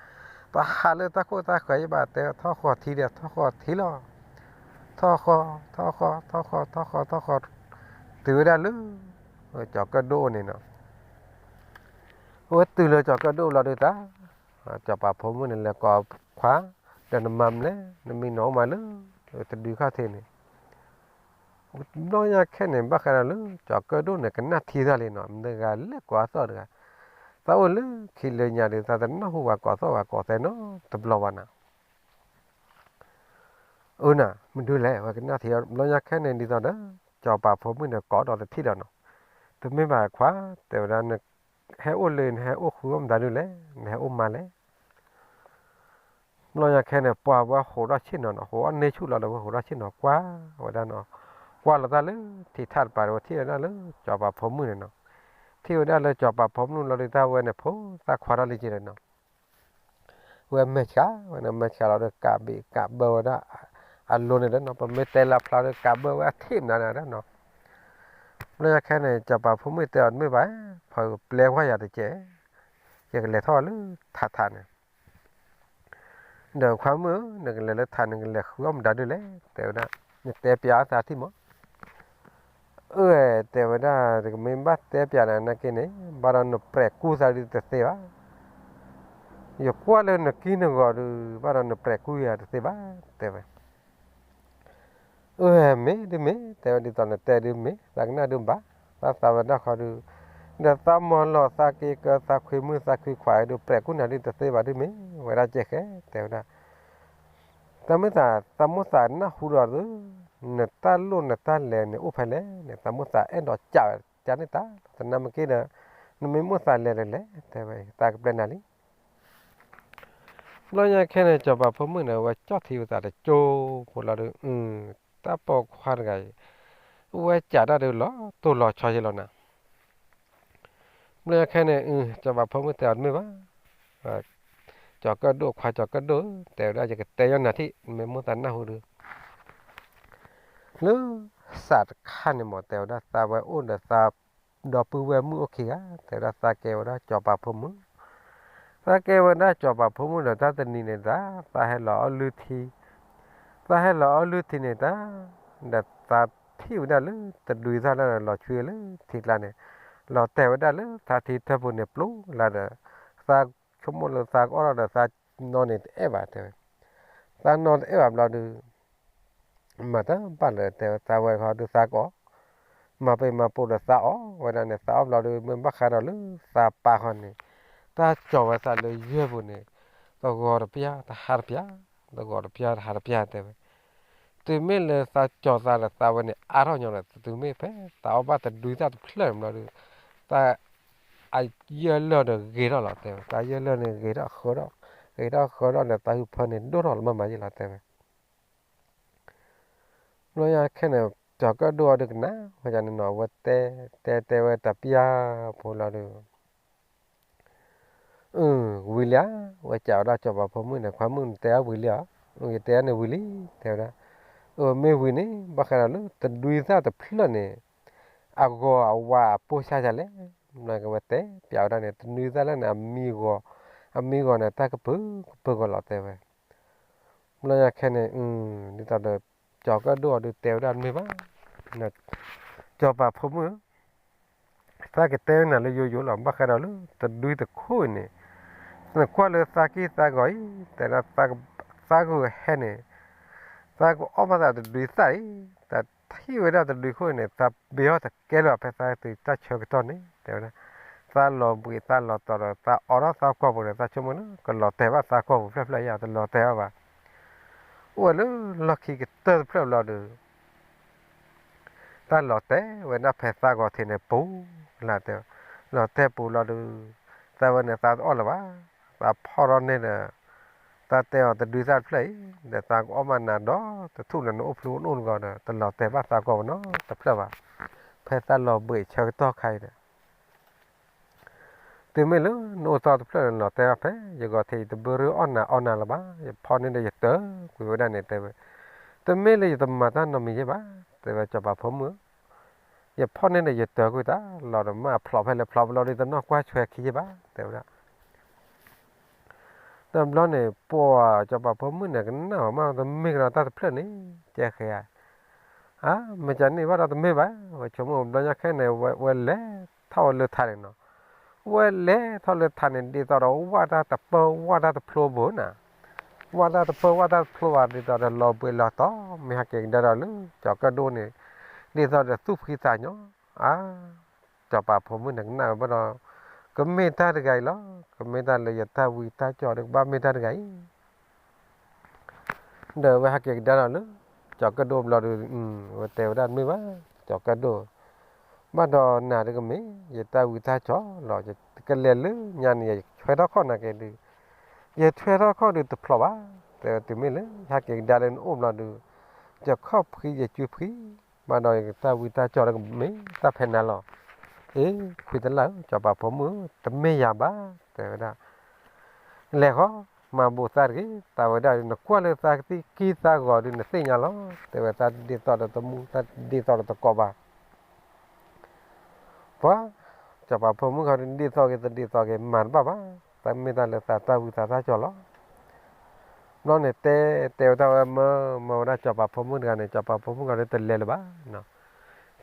တဟးလၢတၢ်ခိၣ်တၢ်ဃၢၤယံၤဘၣ် တဲထီၣ်ဃီၤထံဒီး ထီၣ်ဃီၤထံလီၤ. ထီၣ်ဃီၤ ထီၣ်ဃီၤ ထီၣ်ဃီၤ ထီၣ်ဃီၤ ထီၣ်ဃီၤ တုၤဝဲဒၣ်လၢ ကၠီၤကၢၣ်ဒိၣ်န့ၣ်နီၤ. အဝဲတုၤလၢကၠီၤကၢၣ်ဒိၣ်လီၤဒုးတၢ်, စီၤပၤဖိမုၣ်န့ၣ် လဲၤကိးခွါ, ဒီးနမၤမလဲၣ်, နမံနီၤအိၣ်မးလၢ တဒွံခီၣ်ထံးန့ၣ် ဘျီညါခဲန့ၣ် ဘၣ်ဃးဒီးလၢ ကၠီၤကၢၣ်ဒိၣ်န့ၣ် ကနၣ်ထံသၣ်လံနီၤ, မတၤတဂၤလဲၤကိးအသီၣ်တဂၤ, သးအိၣ်လၢခံလၢညါဒီး သးတနၢ်ဟူပှၤကိးသီၣ်ပှၤကိးသဲနီတဘျီဘၣ်နၤ. အၢနၤ မဒုးလဲၣ် ဝဲကနၣ်ထံအီၤ ဘျီညါခဲန့ၣ် ဒ်သိးဒီး စီၤပၤဖိမုၣ်န့ၣ် ကိးဒီးတထံၣ်ဒီးနီၤ, တမ့ၢ်ဘၣ်ခွါ, တဲဝဲဒၣ် နဟဲအိၣ်လၢ နဟဲအိၣ်ဃုအီၣ်မတၤဒုးလဲၣ်, နဟဲအိၣ်မၤလဲၣ် ဘျီညါခဲန့ၣ် ပှၤဝဲဟိးထီၣ်ဆ့ၣ်နီၤနီၤ, ဟိးအီၣ်န့ၢ်ဆူၣ်လီၤဒီး ဝဲဟိးထီၣ်ဆ့ၣ်နီၤ ကွၢ်ဝဲဒၣ်နီၤ, ကွၢ်လီၤတၢ်လၢထံထၣ်တပၤဒီး ဝဲထံၣ်ဝဲဒၣ်လၢ စီၤပၤဖိမုၣ်န့ၣ်နီၤ, ထံၣ်ဝဲဒၣ်လၢစီၤပၤဖိမုၣ်လီၤဒီး တၢ်ဝဲန့ၣ် ဖိသၣ်ခွါထီၣ်လံက့ၤဒီးနီၤ, ဝဲမဲာ်ဆှး, ဝဲန့ၣ်မဲာ်ဆှးလီၤဒီး ကးဘ့ၣ်ကးဘၢဝဲဒၣ် အလိၤန့ၣ်ဒီးနီၤ, ပမ့ၢ်တဲလၢဖျါဒီး ကးဘၢဝဲအထံၣ်မနုၤန့ၣ်ဒီးနီၤ, ဘျီညါခဲန့ၣ် စီၤပၤဖိမုၣ်တဲအီၤ တမ့ၢ်ဘၣ်, ဖုပျဲကွၢ်ယၤတကဲး, ယကလဲၤထီၣ်လၢထးထးန့ၣ် ဒီးခွါမုၣ်ဧၢ, နကလဲၤလၢထး နကလဲၤဃုအီၣ်မတၤဒုးလဲၣ်, တဲဝဲဒၣ်, နတဲပျးအသးထံၣ်မး, အၢ တဲဝဲဒၣ်, တကမ့ၢ်ဘၣ်တဲပျးနၤနာ်က့န့ၣ် ဘၣ်ဒီးနပြဲးကူၣ်သးဒုးတသ့ဘၣ်, ယကွၢ်လၢနကံၢ်နဂီၤဒုး ဘၣ်ဒီးနပြဲးကူၣ်ယၤတသ့ဘၣ်, တဲဝဲ အၢ မ့ၢ်ဒုးမ့ၢ်, တဲဝဲဒ်သိးနတဲဒုးမ့ၢ်, သးကနၣ်ဒုးဘၣ်, သးသးဝဲဒၣ်ဃီဒုး, ဒီးသးမီၤလီၤသးက့ၤကၢ သးခွံမုၣ်သးခွံခွါဒုး ပြဲးကူၣ်နၤဒုးတသ့ဘၣ်ဒုးမ့ၢ်, ဝဲဒၣ်ကဲဃဲ, တဲဝဲဒၣ်, သးမိၢ်သး, သးမိၢ်သးနၢ်ဟူဒီးသု, နတၢ်လိၣ်နတၢ်လဲၤန့ၣ်အိၣ်ဖဲလဲၣ်န့ၣ် သးမိၢ်သးအဲၣ်ဒိးကးဝဲကန့ၢ်တၢ်လီၤ, သနာ်က့ဒီး, နမ့ၢ်မိၢ်သးလဲၤလၢလဲၣ်, တဲဝဲ, သးကပျဲနၤလံ ဘျီညါခဲန့ၣ် စီၤပၤဖိမုၣ်န့ၣ် ဝဲကၠီၣ်ထံဝဲသးတကၠိဖိလီၤဒီး, တၢ်ပိာ်ခွါတဂၤအံၤ, ဝဲကးတၢ်ဒုးလီၤတိၢ်လီၤဆီယဲလီၤနၤ, ဘျီညါခဲန့ၣ် စီၤပၤဖိမုၣ်တဲအီၤတမ့ၢ်ဘၣ်, ကၠီၤကၢၣ်ဒိၣ် ခွါကၠီၤကၢၣ်ဒိၣ်ဧၢ, တဲဝဲဒၣ် ယကတဲယီၤနၤထံၣ် မ့ၢ်မိၢ်သးနၢ်ဟူဒုး, လၢ စးတခါန့ၣ်မ့ၢ် တဲဝဲဒၣ် သးဝဲအိၣ်ဒီးသး ဒီပုၢ်ဝဲၢ်မုၣ်အိၣ်ခံဂၤ တဲဝဲဒၣ် သးကဲဝဲဒၣ်စီၤပၤဖိမုၣ်, သးကဲဝဲဒၣ်စီၤပၤဖိမုၣ်ဒီး တၢ်တနံၤန့ၣ်တၢ် သးဟဲလီၤအီၣ်လုၢ်ထံ, သးဟဲလီၤအီၣ်လုၢ်ထံန့ၣ်တၢ် ဒီးသးထံၣ်ဝဲဒၣ်လၢတဒုသၣ်လၢလီၤဆွံလၢထံကျါန့ၣ်, လီၤတဲာ်ဝဲဒၣ်လၢသးထံထၢၣ်ပူၤန့ၣ် ပျိလၢဒီး သးဆိကမိၣ်လၢသးကအီၣ်ထီၣ်ဒီး သးနီၢ်န့ၣ်တအဲၣ်ဘၣ် တဲဝဲ, သးနီၢ်တအဲၣ်ဘၣ်ဘျီဒုး မၤတဘၣ်လၢၤ တဲဝဲ သးဝဲဃီဒုးသးကအီၣ်, မၤပ့ၤမၤပိာ်ဒီးသးအီၣ်ဝဲဒၣ်န့ၣ် သးအီၣ်ဘျီဒုး မ့ၢ်ဘၣ်ဃးဒီးလၢသးပၢ်ဃီန့ၣ်, တၢ်ကၠီၤဝဲသးလၢယဲၢ်ပူၤန့ၣ်, တဂီၤတပျၢ်တဟါတပျၢ်, တဂီၤတပျၢ်တဟါတပျၢ် တဲဝဲ, တုၤမ့ၢ်လၢသးကၠီၤသးဒီးသးဝဲန့ၣ် အါထီၣ်ညီဒီး တုၤမ့ၢ်ဖဲသးအီၣ်ဘၣ်တဒုသၣ်တဖျၢၣ်န့ၣ်ဘျီဒုး, သး အယဲၢ်လၢၢ်ဒီးဂ့ၤထီၣ်လီၤ တဲဝဲ, သးယဲၢ်လၢၢ်န့ၣ်ဂ့ၤထီၣ်ဃၢထီၣ်, ဂ့ၤထီၣ်ဃၢထီၣ်ဒီး သးဟုဖၢန့ၣ်ဒိၣ်ထီၣ်လၢမၤမၤယဲလီၤ တဲဝဲ. ဘျီညါခဲန့ၣ် ကၠီၤကၢၣ်ဒိၣ်အီၤဒုးကနၣ်ဝဲဒၣ်န့ၣ်နီၤ အဝဲတဲတဲတဲဝဲတပျၢ်ဖိလီၤဒုး အၢ ဝံၤလံဧါ, ဝဲကးဝဲဒၣ်စီၤပၤဖိမုၣ်န့ၣ် ခွါမုၣ်နတဲအီၤဝံၤလံဧါ, ယတဲအီၤန့ၣ်ဝံၤလံ တဲဝဲဒၣ်, အၢ မ့ၢ်ဝံၤန့ၣ် ဘၣ်ဃးဒီးလၢတဒုသၣ်တဖျၢၣ်န့ၣ် အဂီၤအဝါအပိၢ်ဆါယၤလဲၣ်, ဘျီကဝဲတဲပျးဝဲဒၣ်န့ၣ် တဒုသၣ်လၢန့ၣ် အမံဂီၤ, အမံဂီၤန့ၣ် တၢ်ကပၢၤကပၢၤကီးလီၤ တဲဝဲ. ဘျီညါခဲန့ၣ် ဒ်သိးဒီး ကၠီၤကၢၣ်ဒိၣ်အီၤဒုးတဲဝဲဒၣ်မ့ၢ်ဘၣ်, စီၤပၤဖိမုၣ်ဧၢ, သးကတဲနၤလၢယိယိလီၤ ဘၣ်ဃးဒီးလၢတဒုတခိၣ်အံၤန့ၣ်, နကွၢ်လၢသးက့ၢ်သးဂီၤအံၤ တဲဒၣ် သးကဟဲန့ၣ်, သးကအီၣ်ဘၣ်သးတဒုသၣ်အံၤ, တၢ်ထံၣ်ဝဲဒၣ်တဒုခိၣ်အံၤန့ၣ် သးဘ့အီၣ်တကဲလၢၤဘၣ် ဖဲသးတုၤတၢ်ဆၢကတီၢ်န့ၣ် တဲဝဲဒၣ်, သးလီၤဘှံးသးလီၤတီၤဒီး သးအိးထီၣ်သးကွီၢ်ပူၤဒီး သးဆိကမိၣ်လၢကလီၤတဲာ်ဘၣ်သးကွီၢ်ပူၤဖျၢၣ်ဖျၢၣ်အံၤ တလီၤတဲာ်ဘၣ်ဘၣ်. အိၣ်ဝဲလၢလီၢ်ခံကတၢၢ်တဖျၢၣ်ဘျီဒုး တၢ်လီၤတဲာ်ဝဲဒၣ်ဖဲသးဂီၤထံးန့ၣ်ပူၤလၢ်တဲ, လီၤတဲာ်ပူၤလီၤဒုး, သးဝဲန့ၣ်သးတအီၣ်လၢၤဘၣ်, သးဖီၣ်ထီၣ်န့ၢ်ဒီး, သးတဲအီၤတဒုသၣ်တဖျၢၣ်အံၤ, ဒီးသးကအီၣ်မးနၤဒီးတထူၣ်လၢနအိၣ်ဖျိအိၣ်နိၣ်တဂီၤဒီး တလီၤတဲာ်ဘၣ်သးကွီၢ်ပူၤနီတဖျၢၣ်ဘၣ်. ဖဲသးလီၤဘှံးဆၢကတီၢ်ခါအံၤဒီး တုၤမ့ၢ်လၢနအိၣ်သီတဖျၢၣ်န့ၣ် လီၤတဲာ်ဘၣ်ဖဲယဂီၤထံး ယတဘၣ်ရ့အီၣ်နၤအီနၤလၢၤဘၣ်, ယဖီၣ်န့ၢ်ဒီးယတၢၤကွံာ်ဝဲဒၣ်န့ၣ် တဲဝဲ, တမ့ၢ်လၢယတမၤတၢ်နီတမံၤယဲၢ်ဘၣ်, တဲဝဲ စီၤပၤဖိမုၣ်ဧၢ, ယဖီၣ်န့ၢ်ဒီးယတၢၤကွံာ်တၢ်လီၤဒီး မ့ၢ်အဖျိးဖဲလဲၣ်ဖျိးဖဲလဲၣ်ဒီး တနီၣ်ကွၢ်ဆွဲခံယဲၢ်ဘၣ် တဲဝဲဒၣ်. တဘျီန့ၣ် ပှၤစီၤပၤဖိမုၣ်န့ၣ် ကနၣ်ဝဲမး တမ့ၢ်ကဒီးတၢ်တဖျၢၣ်န့ၣ် ကဲဃဲဧါ, အါ မ့ၢ်ကန့ၢ်ဘၣ်ဒီးတမ့ၢ်ဘၣ်, ဝဲဆိကမိၣ်ဘျီညါခဲန့ၣ် ဝဲလဲၤထီၣ်ဝဲလၢထးန့ၣ်နီၤ, ဝဲလဲၤထီၣ်လၢထးန့ၣ် ဒ်သိးဒီးဝၣ်တၢ်တပၢၢ်ဝၣ်တၢ်တဖျိဘၣ်နၤ, ဝၣ်တၢ်တပၢၢ်ဝၣ်တၢ်တဖျိဘၣ် ဒ်သိးဒီးလီၤဘှံးလီၤတီၤ မ့ၢ်ဟဲက့ၤကဒါဒီးလၢ ကၠီၤကၢၣ်ဒိၣ်န့ၣ် ဒ်သိးဒီးသူၣ်ဖှံသးညီ, အါ စီၤပၤဖိမုၣ်န့ၣ်ကနၣ်ဝဲဘၣ်ဒီး ကမ့ၢ်တၢ်တဂၤအံၤလီၤ, ကမ့ၢ်တၢ်လၢယတၢ်ဝံတၢ်ကၠီဒီးကဘၣ်မ့ၢ်တၢ်တဂၤအံၤ ဒီးဝဲဟဲက့ၤကဒါဒီးလၢ ကၠီၤကၢၣ်ဒိၣ်ဘျီဒီး ဝဲတဲဝဲဒၣ်မ့ၢ်ဘၣ်, ကၠီၤကၢၣ်ဒိၣ်, ဘၣ်ဒီးနၤတကမ့ၢ် ယတၢ်ဝံတၢ်ကၠီလီၤ, ယကလဲၤလၢညါန့ၣ် ယဆွဲထီၣ်ခီၣ်နၤက့ၤဒုး, ယဆွဲထီၣ်ခီၣ်ဒုးတဖျိးဘၣ်, တဲဝဲတုၤမ့ၢ်လၢ ဟဲက့ၤကဒါလၢနအိၣ်ဘျီဒုး, ယခီၣ်ဖှံယစုဖှံ, ဘၣ်ဒီးယတၢ်ဝံတၢ်ကၠီဒီးကမ့ၢ်တၢ်ဖဲနၤလီၤ. အ့ ခွံတလၢ်ဧၢ စီၤပၤဖိမုၣ်ဧၢ တမ့ၢ်ယၤဘၣ် တဲဝဲဒၣ် လဲၤဃီ မၤဘူးသးတဂ့ၤ, သးဝဲဒၣ်ဒုး နကွၢ်လၢသးကသံၣ်ကံၢ်သးဂီၤဒုး နသ့ၣ်ညါလီၤ, တဲဝဲ သးဒ်သိးဒီးတမူ သးဒ်သိးဒီးတကိးဘၣ်. ပှၤ စီၤပၤဖိမုၣ်ခီဒုး ဒ်သိးက့ၤတဒ်သိးက့ၤ မၤတဘၣ်ဘၣ်, သးမ့ၢ်တၢ်လၢသးတၢ်ဝံသးတၢ်ကၠီလီၤ. ဘျီန့ၣ်တဲ တဲဝဲတၢ်ဝဲမၢ မၢဝဲဒၣ်စီၤပၤဖိမုၣ်တဂၤန့ၣ် စီၤပၤဖိမုၣ်ခီဒုးတလဲၤလၢၤဘၣ်နီၤ.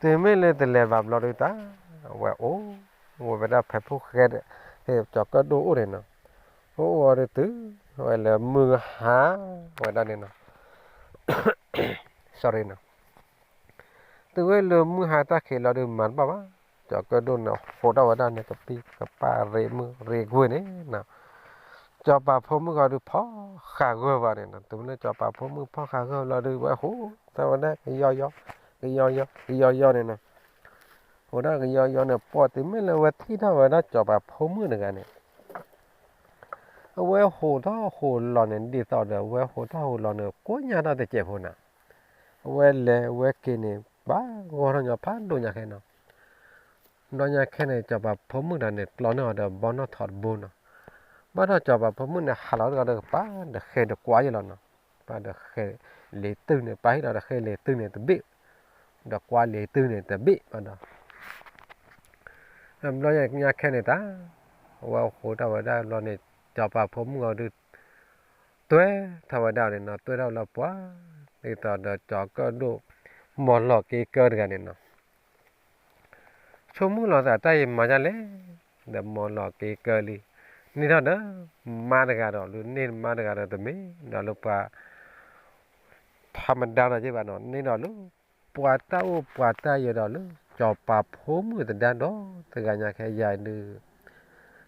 တုၤမ့ၢ်လၢတလဲၤဘၣ်ဘျီဒုးတၢ် အဝဲအိၣ် အိၣ်ဝဲဒၣ်ဖဲဖိၣ်ဃဲ ဟ့ၣ်ကၠီၤကၢၣ်ဒိၣ်အိၣ်န့ၣ်နီၤ, အိၣ်အိၣ်ဝဲဒုးတုၤ ဝဲလၢမုၢ်ဟါ ဝဲဒၣ်န့ၣ်နီၤ, sorry နီၤ, တုၤဝဲလၢမုၢ်ဟါတၢ်ခံးလီၤဒုးမၤတဘၣ်ဘၣ်, ကၠီၤကၢၣ်ဒိၣ်န့ၣ် ဟူးထီၣ်ဝဲဒၣ်န့ၣ် ကပံၢ်ကပၢ်ရ့မုၢ်ရ့ကွ့ၢ်န့ၣ်နီၤ, စီၤပၤဖိမုၣ်ခီဒုးဖီၣ်ဃာ်ဂၢၢ်ဘၣ်န့ၣ်နီၤ, တုၤမ့ၢ်လၢစီၤပၤဖိမုၣ်ဖီၣ်ဃာ်ဂၢၢ်လီၤဒုး ဝဲဟူးထီၣ်ဝဲဒၣ်ကယီယီ ကယီယီ ကယီယီန့ၣ်နီၤ, ဟူးထီၣ်ကယီယီန့ၣ် ပှၤတုၤမ့ၢ်လၢဝဲထံၣ်ထီၣ်ဝဲဒၣ်စီၤပၤဖိမုၣ်တဂၤန့ၣ် အဝဲဟူးထီၣ်ဟူးလီၤန့ၣ် ဒ်သိးဒီး အဝဲဟူးထီၣ်ဟူးလီၤန့ၣ် ကိးညါထီၣ်တစဲးဖိနီၤ, အဝဲလဲၤအဝဲက့ၤန့ၣ် ဘၣ်ဂီၢ်ထီၣ်ညီဖးဒိၣ်ညါခဲနီၤ, ဘျီညါခဲန့ၣ် စီၤပၤဖိမုၣ်တဂၤန့ၣ် ကျီန့ၢ်အီၤဒီးဘီနီၣ်ထိးတဘိနီၤ, ဘၣ်ဒီးစီၤပၤဖိမုၣ်န့ၣ် ဟးလီၤတဂၤဒီးကပၤဒီးဃဲၤဒီးကွၢ်ယဲလီၤနီၤ, ပၤဒီးဃဲၤလ့ၤတုၢ်န့ၣ် ပာ်ဟံၣ်လီၤဒီးဃဲၤလ့ၤတုၢ်န့ၣ်တဘ့ၣ်, ဒီးကွၢ်လံၤတုၤန့ၣ် တဘ့ၣ်ဘၣ်ဒီး ဘျီညါခဲန့ၣ်တၢ် အဝဲဃိးထီၣ်ဝဲဒၣ်ဘျီန့ၣ် စီၤပၤဖိမုၣ်အီၤဒုး တွဲထီၣ်ဝဲဒၣ်န့ၣ်နီၤ တွဲထီၣ်ဝဲလၢပှၤ ဒ်သိးဒီးကၠီၤကၢၣ်ဒိၣ် မီၤလီၤက့ၤကၢတဂၤန့ၣ်နီၤ ဆိကမိၣ်လီၤသးတၢ်အံၤမၤဒ်လဲၣ်, ဒီးမီၤလီၤက့ၤကၢလံ, န့ၢ်ထီၣ်ဒီး မါတဂၤဒီးလၢန့ၢ်မါတဂၤဒီးတမ့ၢ်ဒီးလၢပှၤ ထမဒါနီၤက့ဘၣ်နီၤ န့ၢ်ဒီးလၢ ပှၤတၢ်အိၣ်ပှၤတၢ်ယၢၤဒီးလၢ စီၤပၤဖိမုၣ်တဒါဒီး တဂၤညါခဲယၤဒုး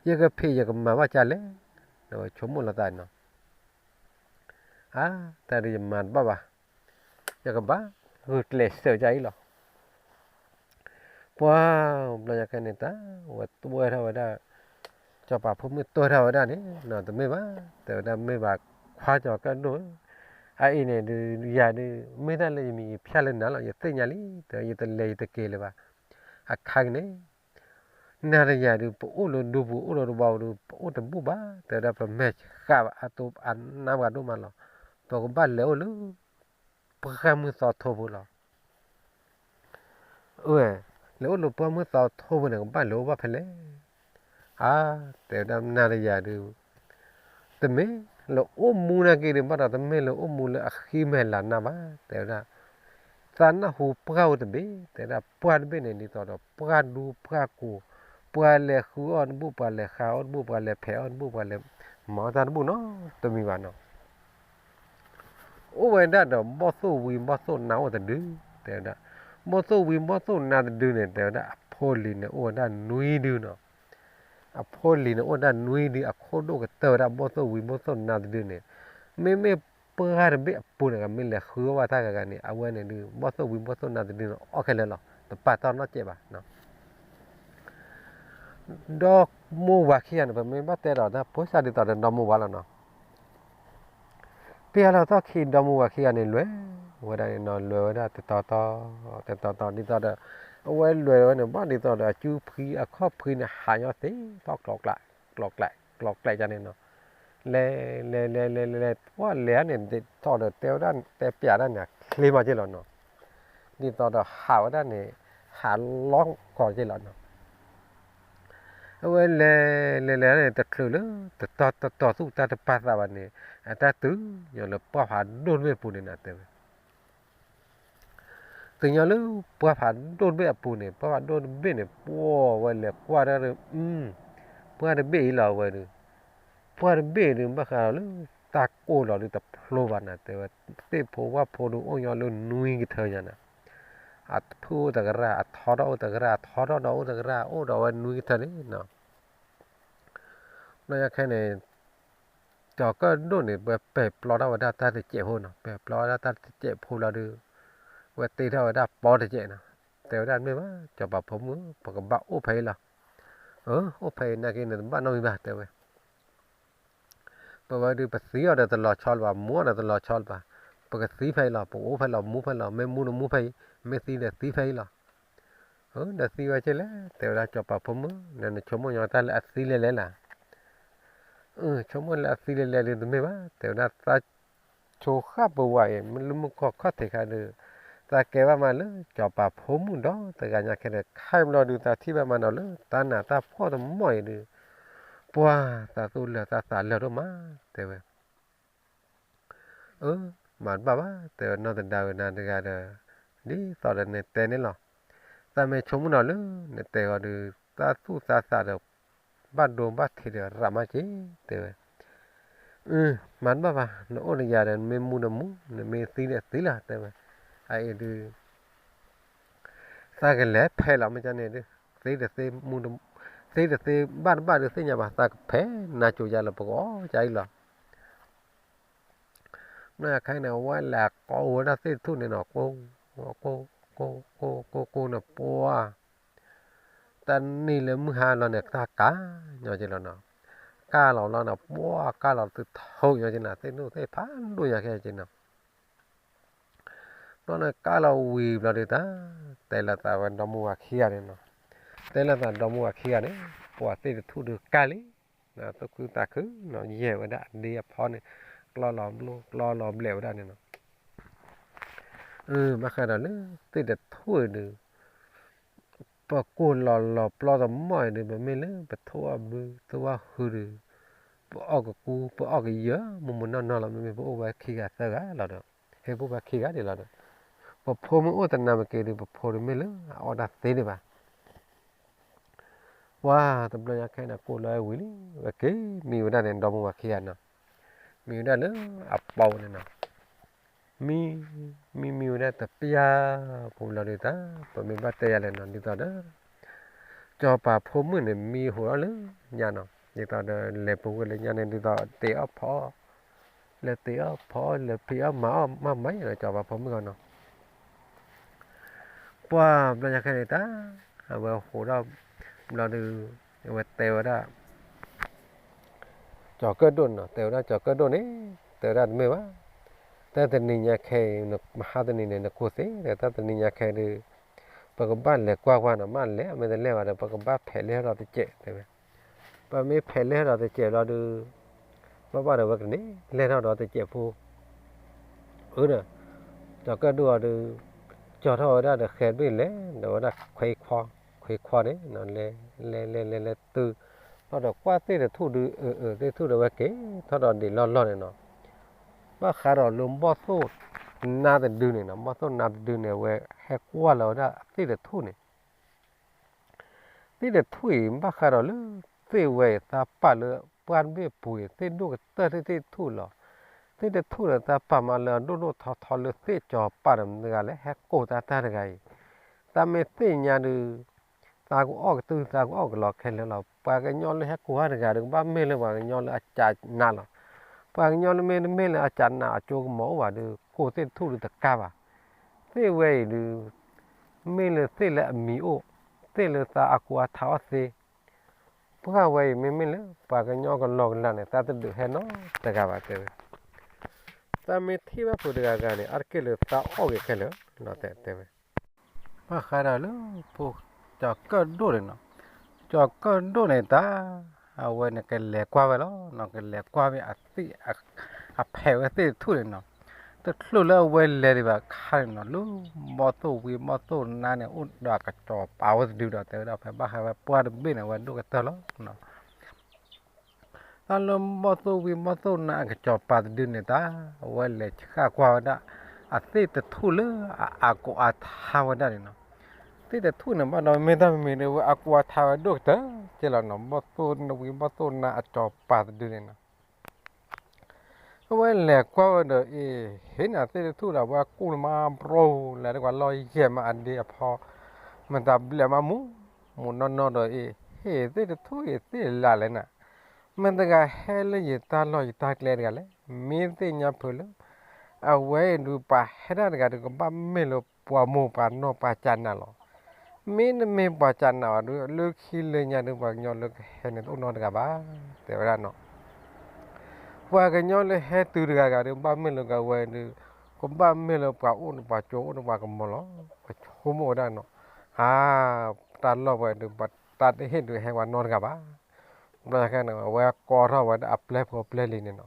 ယကဖံးယကမၤဘၣ်ကၢ်လဲၣ်, ဒီးဆိကမိၣ်လီၤသးနီၤ အါ တၢ်ဒုးယမၤတဘၣ်ဘၣ်, ယကဘၣ်ဂုာ်ကျဲးစၢးဒ်အံၤလီၤ. ပှၤ ဘျီညါခဲန့ၣ်တၢ် ဝဲတွဲထီၣ်ဝဲဒၣ် စီၤပၤဖိမုၣ်တွဲထီၣ်ဝဲဒၣ်န့ၣ် တမ့ၢ်ဘၣ်, တဲဝဲဒၣ်မ့ၢ်ဘၣ်ခွါစီၤကၢၣ်ဒိၣ်ဧၢ, အအံၤန့ၣ်ဒုး ယၤဒုး မ့ၢ်တၢ်လၢယမံၤယဖၠၣ်လၢနၤလီၤ ယသ့ၣ်ညါလံ, တဲဝဲယတလဲၤယတက့ၤလၢၤဘၣ်, အခါကန့ၣ် နၤဒီးယၤဒုး ပအိၣ်လၢဒူပူၤအိၣ်လၢတဘီပူၤဒုး ပအိၣ်တဘူၣ်ဘၣ်, တဲဝဲဒၣ်ပမဲာ်ဃာ်ဘၣ် အတိအနါပှၤဒိၣ်မးလီၤ, ပကဘၣ်လဲၤအိၣ်လၢ ပှၢ်မုၢ်သီထိပူၤလီၤ. အၢ လဲၤအိၣ်လၢပှၢ်မုၢ်သီထိပူၤန့ၣ် ကဘၣ်လဲၤအိၣ်ဘၣ်ဖဲလဲၣ်. အါ တဲဝဲဒၣ်နၤဒီးယၤဒုး တမ့ၢ်လၢအိၣ်မူနာ်က့ဒုးဘၣ်ဒီး တမ့ၢ်လၢအိၣ်မူလၢအဃံမဲာ်လၤနၢ်ဘၣ် တဲဝဲဒၣ်, သးနၢ်ဟူပှၢ်အိၣ်တဘ့ၣ် တဲဝဲဒၣ်ပှၢ်တဘ့ၣ်န့ၣ် ဒ်သိးဒီးပှၢ်ဒူပှၢ်ကိၤ, ပှၢ်လဲၤဃုအီၣ်တဘူၣ် ပှၢ်လဲၤဃါအီၣ်တဘူၣ် ပှၢ်လဲၤဖဲးအီၣ်တဘူၣ် ပှၢ်လဲၤမၤအီၣ်တၢ်တဘူၣ်နီတမံၤဘၣ်နီၤ. အိၣ်ဝဲဒၣ်ဒီးဘီၣ်သိၣ်ဝံၤဘီၣ်သိၣ်နါအိၣ်တဒု, တဲဝဲဒၣ်, ဘီၣ်သိၣ်ဝံၤဘီၣ်သိၣ်နါတဒုန့ၣ် တဲဝဲဒၣ်အဖိလံၤန့ၣ် အိၣ်ဝဲဒၣ်နွံဒုနီၤ. အဖိလံၤန့ၣ် အိၣ်ဝဲဒၣ်နွံဒု အခိၣ်ဒိၣ်ကတၢၢ်ဝဲဒၣ်ဘီၣ်သိၣ်ဝံၤဘီၣ်သိၣ်နါတဒုန့ၣ်, မ့မ့ၢ်ပှၢ်တဘ့ၣ်အပူၤန့ၣ် ကမ့ၢ်လဲၤဃုအီၣ်ဘၣ်တၢ်ဂၤဂၤန့ၣ် အဝဲန့ၣ်ဒုး ဘီၣ်သိၣ်ဝံၤဘီၣ်သိၣ်နါတဒုန့ၣ် အီၣ်ခဲလၢာ်လီၤ တပာ်တၢ်နီတစဲးဘၣ် ဒီမိၢ်ဝၤခံဂၤန့ၣ် ပမ့ၢ်ဘၣ်တဲဒီးတၢ်ဖိစၢ်ဒ်သိးဒီးဒီမိၢ်ဝၤလီၤနီၤ. ပယီၤလီၤသီၣ်ခံဒီမိၢ်ဝၤခံဂၤန့ၣ် လဲၤဝဲဒၣ်န့ၣ်နီၤ လဲၤဝဲဒၣ်တတီၤတီၤ တတီၤတီၤဒ်သိးဒီး အဝဲလဲၤဝဲန့ၣ် ဘၣ်ဒ်သိးဒီးအစုဖှံအခီၣ်ဖှံန့ၣ် ဟးညီသ့ထီၣ်ကျီကျဲ ကျီကျဲ ကျီကျဲန့ၣ်နီၤ. လဲၤ လဲၤ လဲၤ လဲၤ လဲၤ လဲၤ ပှၢ်လဲၤန့ၣ် ဒ်သိးဒီးတဲဝဲဒၣ် တဲပျးဒၣ်န့ၣ် အချ့မးက့လီၤနီၤ. ဒ်သိးဒီးဟးဝဲဒၣ်န့ၣ် ဟးလီၤကီးက့လီၤနီၤ. အဝဲလဲၤ လဲၤ လဲၤန့ၣ် တချုးလၢ တတီၤ တတီၤသူၣ်တၢ်တပာ်သးဘၣ်န့ၣ် အတၢ်တုၤညီလၢပှၢ်ဖးဒိၣ်တဘ့ၣ်အပူၤန့ၣ်နီၤ တဲဝဲ တုၤညီလၢပှၢ်ဖးဒိၣ်တဘ့ၣ်အပူၤန့ၣ် ပှၢ်ဖးဒိၣ်တဘ့ၣ်န့ၣ် ပှၢ်ဝဲလဲၤကွၢ်တၢ်ဒီး ပှၢ်တဘ့ၣ်အံၤလီၤဝဲဒုး ပှၢ်တဘ့ၣ်ဒုး ဘၣ်ဃးဒီးလၢတၢ်ကိၢ်လီၤဒုးတဖျိဘၣ်နီၤ တဲဝဲ သ့ၣ်ဖိဝၣ်ဖိဒုးအိၣ်ညီလၢနွံကထၢညါနီၤ. အဖုၣ်အိၣ်တကရၢ် အထီထီၣ်အိၣ်တကရၢ် အထီထီၣ်ဒီးအိၣ်တကရၢ် အိၣ်ဒီးဝဲနွံကထၢန့ၣ်နီၤ. ဘျီညါခဲန့ၣ် ကၠီၤကၢၣ်ဒိၣ်န့ၣ် ပပဲာ်ပျီထီၣ်ဝဲဒၣ်တၢ်တစဲးဖိနီၤ ပဲာ်ပျီဝဲဒၣ်တၢ်တစဲးဖိလီၤဒုး ဝဲတ့ထီၣ်ဝဲဒၣ်ပီတစဲးနီၤ တဲဝဲဒၣ်မ့ၢ်ဘၣ် စီၤပၤဖိမုၣ် ပကဘၣ်အိၣ်ဖဲအံၤလီၤ. အၢ အိၣ်ဖဲအံၤနာ်က့န့ၣ် တဘၣ်နီတမံၤဘၣ် တဲဝဲ ပဝဲဒုး ပသံအီၤဒီးတလီၤဆီလၢၤဘၣ် မူအီၤဒီးတလီၤဆီလၢၤဘၣ်, ပကသံဖဲအံၤလီၤ ပအိၣ်ဖဲလီၤ မူဖဲလီၤ မ့ၢ်မူဒီးမူဖဲအံၤ မ့ၢ်သံဒီးသံဖဲအံၤလီၤ. အၢ ဒီးသံဝဲက့လဲၣ် တဲဝဲဒၣ်စီၤပၤဖိမုၣ် နဆိကမိၣ်ညီတၢ်လၢအသံလဲၤလဲၣ်လၢ် အၢ ဆိကမိၣ်လၢအသံလဲၤလဲၤဒုးတမ့ၢ်ဘၣ် တဲဝဲဒၣ်သးဆိဃၣ်ပဝးအံၤ လၢမုၢ်ကီၢ်ခီၣ်ထံးခါဒုး သးကဲဘၣ်မးလၢစီၤပၤဖိမုၣ်ဒီးတဂၤညါခဲဒီး ခဲဘျီဒုး သးထံၣ်ဘၣ်မးဒီးလၢတၢ်နးတၢ်ဖှီၣ်တမီၢ်အံၤဒုး ပှၤသးသူၣ်လၢာ်တၢ်သးလၢာ်ဒိၣ်မး တဲဝဲ အၢ မၤတဘၣ်ဘၣ် တဲဝဲနီၢ်သဒါဝဲနၤတဂၤဒီး ဒ်သိးဒီးနတဲန့ၣ်လီၤ. သးမ့ၢ်ဆိကမိၣ်နီၤလၢ နတဲဂီၤဒုး သးသူၣ်သးသးဒီး ဘၣ်ဒိဘၣ်ထံးဒီးရးမးက့ တဲဝဲ အၢ မၤတဘၣ်ဘၣ် နအိၣ်ဒီးယၤဒီး နမ့ၢ်မူဒီးမူ နမ့ၢ်သံဒီးသံလီၤ တဲဝဲ အအံၤဒုး သးကလဲၤဖဲလီၤမ့ၢ်ကန့ၣ်ဒုး သ့တသ့မူ သ့တသ့ဘၣ်တဘၣ်ဒုးသ့ၣ်ညါဘၣ် သးကဖဲနၤကိၤယၤလီၤ ပကအီၣ်ကၢ်အံၤလီၤ. မ့ၢ်အခါန့ၣ် အဝဲလဲၤကိးဝဲဒၣ်သ့ၣ်တထူၣ်န့ၣ်နီၤ ကိး ကိး ကိး ကိး ကိးန့ၣ် ပှၤ တနံၤလၢမုၢ်ဟါလီၤန့ၣ် တၢ်ကၢ်ညီက့လီၤနီၤ. ကၢ်လီၤလီၤန့ၣ် ပှၤကၢ်လီၤသုထီညီက့နီၤ သ့ၣ်နူၣ်သ့ၣ်ဖးဒိၣ်ညါခဲက့နီၤ. ဘျီန့ၣ်ကၢ်လီၤဝံၤဘျီဒုးတၢ် တဲလိာ်သးဝဲဒီမါဝၤခံဂၤန့ၣ်နီၤ. တဲလိာ်သးဒီမါဝၤခံဂၤန့ၣ် ပှၤသ့ၣ်တထူၣ်ဒုးကၢ်လံ သူၣ်ခုသးခုနီၤ ယဲၢ်ဝဲဒၣ်အဒ့အဖီန့ၣ် ကျီလီၤဘျိ ကျီလီၤဘျဲးဝဲဒၣ်န့ၣ်နီၤ. ဘၣ်ဃးဒီးလၢသ့ၣ်တထူၣ်အံၤဒုး ပကိၢ်လီၤလီၤပျီတမီၢ်အံၤဒုး ပမ့ၢ်လၢပထိၣ်အီၣ်ဘု ထိၣ်အီၣ်ဟုဒုး ပအီၣ်ကကူ ပအီၣ်ကယၢၢ် မုၢ်မုၢ်နီၢ်နီၢ်လီၤ. မ့မ့ၢ်ပအိၣ်ဝဲခံဂၤသၢဂၤလီၤဒီး ဟ့ၣ်ကူၣ်ဝဲခံဂၤဒံးလီၤဒီး ပဖိမ့ၢ်အိၣ်တနၤမ့ၢ်က့ၤဒုး ပဖိဒုးမ့ၢ်လၢအအီၣ်တၢ်သ့ဒံးဘၣ် ပှၤတဘျီညါခဲအံၤန့ၣ် ကိၢ်လီၤဝံၤလံ ဝဲက့ၤမံဝဲဒၣ်န့ၣ် ဒီမါဝၤခံဂၤနီၤ, မံဝဲဒၣ်လၢအပီပူၤန့ၣ်နီၤ, မံ မံမံဝဲဒၣ်တပျၢ်ပူၤလီၤဒုးတၢ် ပမ့ၢ်ဘၣ်တဲယၤလဲၣ်နီၤ ဒ်သိးဒီး စီၤပၤဖိမုၣ်န့ၣ် မံဟိးထီၣ်လၢညါနီၤ, ဒ်သိးဒီးလဲၤပူၤကွံာ်လၢညါန့ၣ် ဒ်သိးတ့အီၣ်ဖီအီၣ် လဲၤတ့အီၣ်ဖီအီၣ် လဲၤဖံးအီၣ်မၤအီၣ်မၤမၤနီၤ စီၤပၤဖိမုၣ်ဂီၢ်နီၤ ပှၤဘျီညါခဲန့ၣ်တၢ် အဝဲဟိးထီၣ်ဘျီဒုး အဝဲတဲဝဲဒၣ် ကၠီၤကၢၣ်ဒိၣ်နီၤ, တဲဝဲဒၣ်ကၠီၤကၢၣ်ဒိၣ်န့ၣ် တဲဝဲဒၣ်တမ့ၢ်ဘၣ်, တၢ်တနံၤညါခဲအံၤ မဟါတနံၤန့ၣ် နကိၢ်သ့ဒီး တၢ်တနံၤညါခဲအံၤဒုး ပကဘၣ်လဲၤကွၢ်ကွၢ်နီၤ, မ့ၢ်လဲၤမ့ၢ်တလဲၤဘၣ်ဒီး ပကဘၣ်ဖဲးလဲၢ်ထီၣ်ဒီးတစဲးတဲဝဲ, ပမ့ၢ်ဖဲးလဲၢ်ထီၣ်ဒီးတစဲးဘျီဒုး ဘၣ်ဘၣ်ဒီးဝဲကန့ၣ် လဲၢ်ထီၣ်ဒီးတစဲးဖိ အၢဒီး ကၠီၤကၢၣ်ဒိၣ်အီၤဒုး ကၠီၤထီၣ်ဝဲဒၣ်ဒီးဃဲၤဘ့ၣ်လဲၤ ဒီးဝဲဒၣ်ခွဲခွီ ခွဲခွီန့ၣ် လဲၤ လဲၤလဲၤလဲၤလဲၤတုၤ ထီၣ်ဒီးကွၢ်သ့ၣ်တထူၣ်ဒုး အၢ အၢ သ့ၣ်တထူၣ်ဒီးဝဲက့ၤ ထီၣ်ဒီးဒံးလီၢ်လီၢ်န့ၣ်နီၤ, ဘၣ်ဃးဒီးလၢဘီၣ်သိၣ်နါတဒုန့ၣ်နီၤ, ဘီၣ်သိၣ်နါတဒုန့ၣ် အဝဲဟဲကွၢ်လီၤဝဲဒၣ်သ့ၣ်တထူၣ်န့ၣ် သ့ၣ်တထူၣ်အံၤ ဘၣ်ဃးဒီးလၢသ့ၣ်ဝဲအံၤ သးပာ်လၢပှၢ်တဘ့ၣ်ပူၤအံၤ သ့ၣ်ဒိၣ်ကတၢၢ်သ့ၣ်တထူၣ်လီၤ. သ့ၣ်တထူၣ်န့ၣ် သးပာ်မးလၢအဒိၣ်ဒိၣ်ထီထီလၢသ့ၣ်စီၤပၤဒီးမတၤတဂၤလဲၣ် ဟဲကိၢ်တၢ်တၢ်တဂၤအံၤ, သးမ့ၢ်သ့ၣ်ညါဒုး သးကအီၣ်ကတုၤ သးကအီၣ်ကလီခဲလၢာ်လီၤ. ပှၤကညီလၢဟဲကိၢ်တၢ်တဂၤဒီး ကဘၣ်မ့ၢ်လၢပှၤကညီလၢအစးနးလီၤ. ပှၤကညီလၢမ့ၢ်တမ့ၢ်လၢအစးနးအကၠိကမီၤအိၣ်ဘၣ်ဒီး ကိၢ်သ့ၣ်တထူၣ်ဒုးတကါဘၣ်. သ့ၣ်ဝဲအံၤဒုး မ့ၢ်လၢသ့ၣ်လၢအမံၤအိၣ်, သ့ၣ်လၢသးအကူအထးအီၣ်သ့, ပှၢ်ဝဲအံၤ မ့မ့ၢ်လၢပှၤကညီကလီကလီန့ၣ် သးတဒုးဟဲနီတဂၤဘၣ်တဲဝဲ, သးမ့ၢ်ထံၣ်ဘၣ်ဖိတဂၤဂၤန့ၣ် အါတက့ၢ်လၢသးအီၣ်က့ၤခဲလၢာ်လီၤတဲတဲဝဲ ဘၣ်ဃးဒီးလၢဖိ ကၠီၤကၢၣ်ဒိၣ်န့ၣ်နီၤ, ကၠီၤကၢၣ်ဒိၣ်န့ၣ်တၢ် အဝဲန့ၣ်ကလဲၤကွၢ်ဝဲလီၤနီၤ, ကလဲၤကွၢ်ဝဲအသ့ၣ် အဖဲးဝဲသ့ၣ်တထူၣ်န့ၣ်နီၤ, တချုးလၢအဝဲလဲၤဒံးဘၣ်ခါန့ၣ်နီၤ, လၢဘီၣ်သိၣ်ဝံၤဘီၣ်သိၣ်နါန့ၣ် အိၣ်ဒီးအကစီၤပၤဝဲတဒုဒီး တဲဝဲဒၣ်ဖဲဘၣ်ဃးဝဲပှၢ်တဘ့ၣ်န့ၣ် အဝဲဒိၣ်ကတၢၢ်လီၤနီၤ တၢ်လၢဘီၣ်သိၣ်ဝံၤဘီၣ်သိၣ်နါအကစီၤပၤတဒုန့ၣ်တၢ် အဝဲလဲၤဆှၣ်ကွၢ်ဝဲဒၣ် အသ့ၣ်တထူၣ်လၢအအကူအထါဝဲဒၣ်န့ၣ်နီၤ, သ့ၣ်တထူၣ်န့ၣ် ဘၣ်ဒီးမ့ၢ်တၢ်မ့ၢ်မ့ၢ်ဒီး ဝဲအကူအထါဝဲဒိၣ်ကတၢၢ်ကဲလီၤနီၤ, ဘီၣ်သိၣ်ဝံၤဘီၣ်သိၣ်နါအစီၤပၤတဒုန့ၣ်နီၤ အဝဲလဲၤကွၢ်ဝဲဒီး အ့ၣ် ဟ့ၣ်န့ၣ်သ့ၣ်တထူၣ်ဒီး အဝဲကူၣ်လၢမၤဘြိၣ်လဲၤတကွၢ်လီၢ်ယဲၢ်မးအဒ့အဖီ မတၤဘျဲၣ်မးမူ မူနီၢ်နီၢ်ဒီး အ့ၣ် ဟ့ၣ်သ့ၣ်တထူၣ်အံၤသ့ၣ်လၢ်လဲၣ်နၤ, မတၤတဂၤဟဲလၢယတၢ်လီၢ်ယတၢ်ကျဲတဂၤလဲၣ်, မ့ၢ်သ့ၣ်ညါဖုးလၢ အဝဲအံၤဒုးပှၤဟဲဒၣ်တဂၤဒီး ကဘၣ်မ့ၢ်လၢပှၤမိၢ်ပှၤနီၢ်ပှၤစးနးလီၤ. မ့တမ့ၢ်ပှၤစးနးဘၣ်ဒီး လၢခံလၢညါဒီး ပှၤကညီလၢကဟဲန့ၣ်တအိၣ်နီတဂၤဘၣ် တဲဝဲဒၣ်နီၤ. ပှၤကညီလၢဟဲတုၤတဂၤဂၤဒီး ဘၣ်မ့ၢ်လၢကဝဲဒီး ကဘၣ်မ့ၢ်လၢပှၤအိၣ်ဒီးပှၤကၠိအိၣ်ဒီးပှၤကမီၤလီၤ. ပဆိကမိၣ်ဝဲဒၣ်နီၤ, အါ တၢ်လီၢ်ဝဲဒီး တၢ်တဟ့ၣ်ဒုးဟဲပှၤနီတဂၤဘၣ်. ဘျီညါခဲန့ၣ် အဝဲကိးထီၣ်ဝဲဒၣ်အပျဲၢ်ဖိပျဲၢ်လံၤန့ၣ်နီၤ.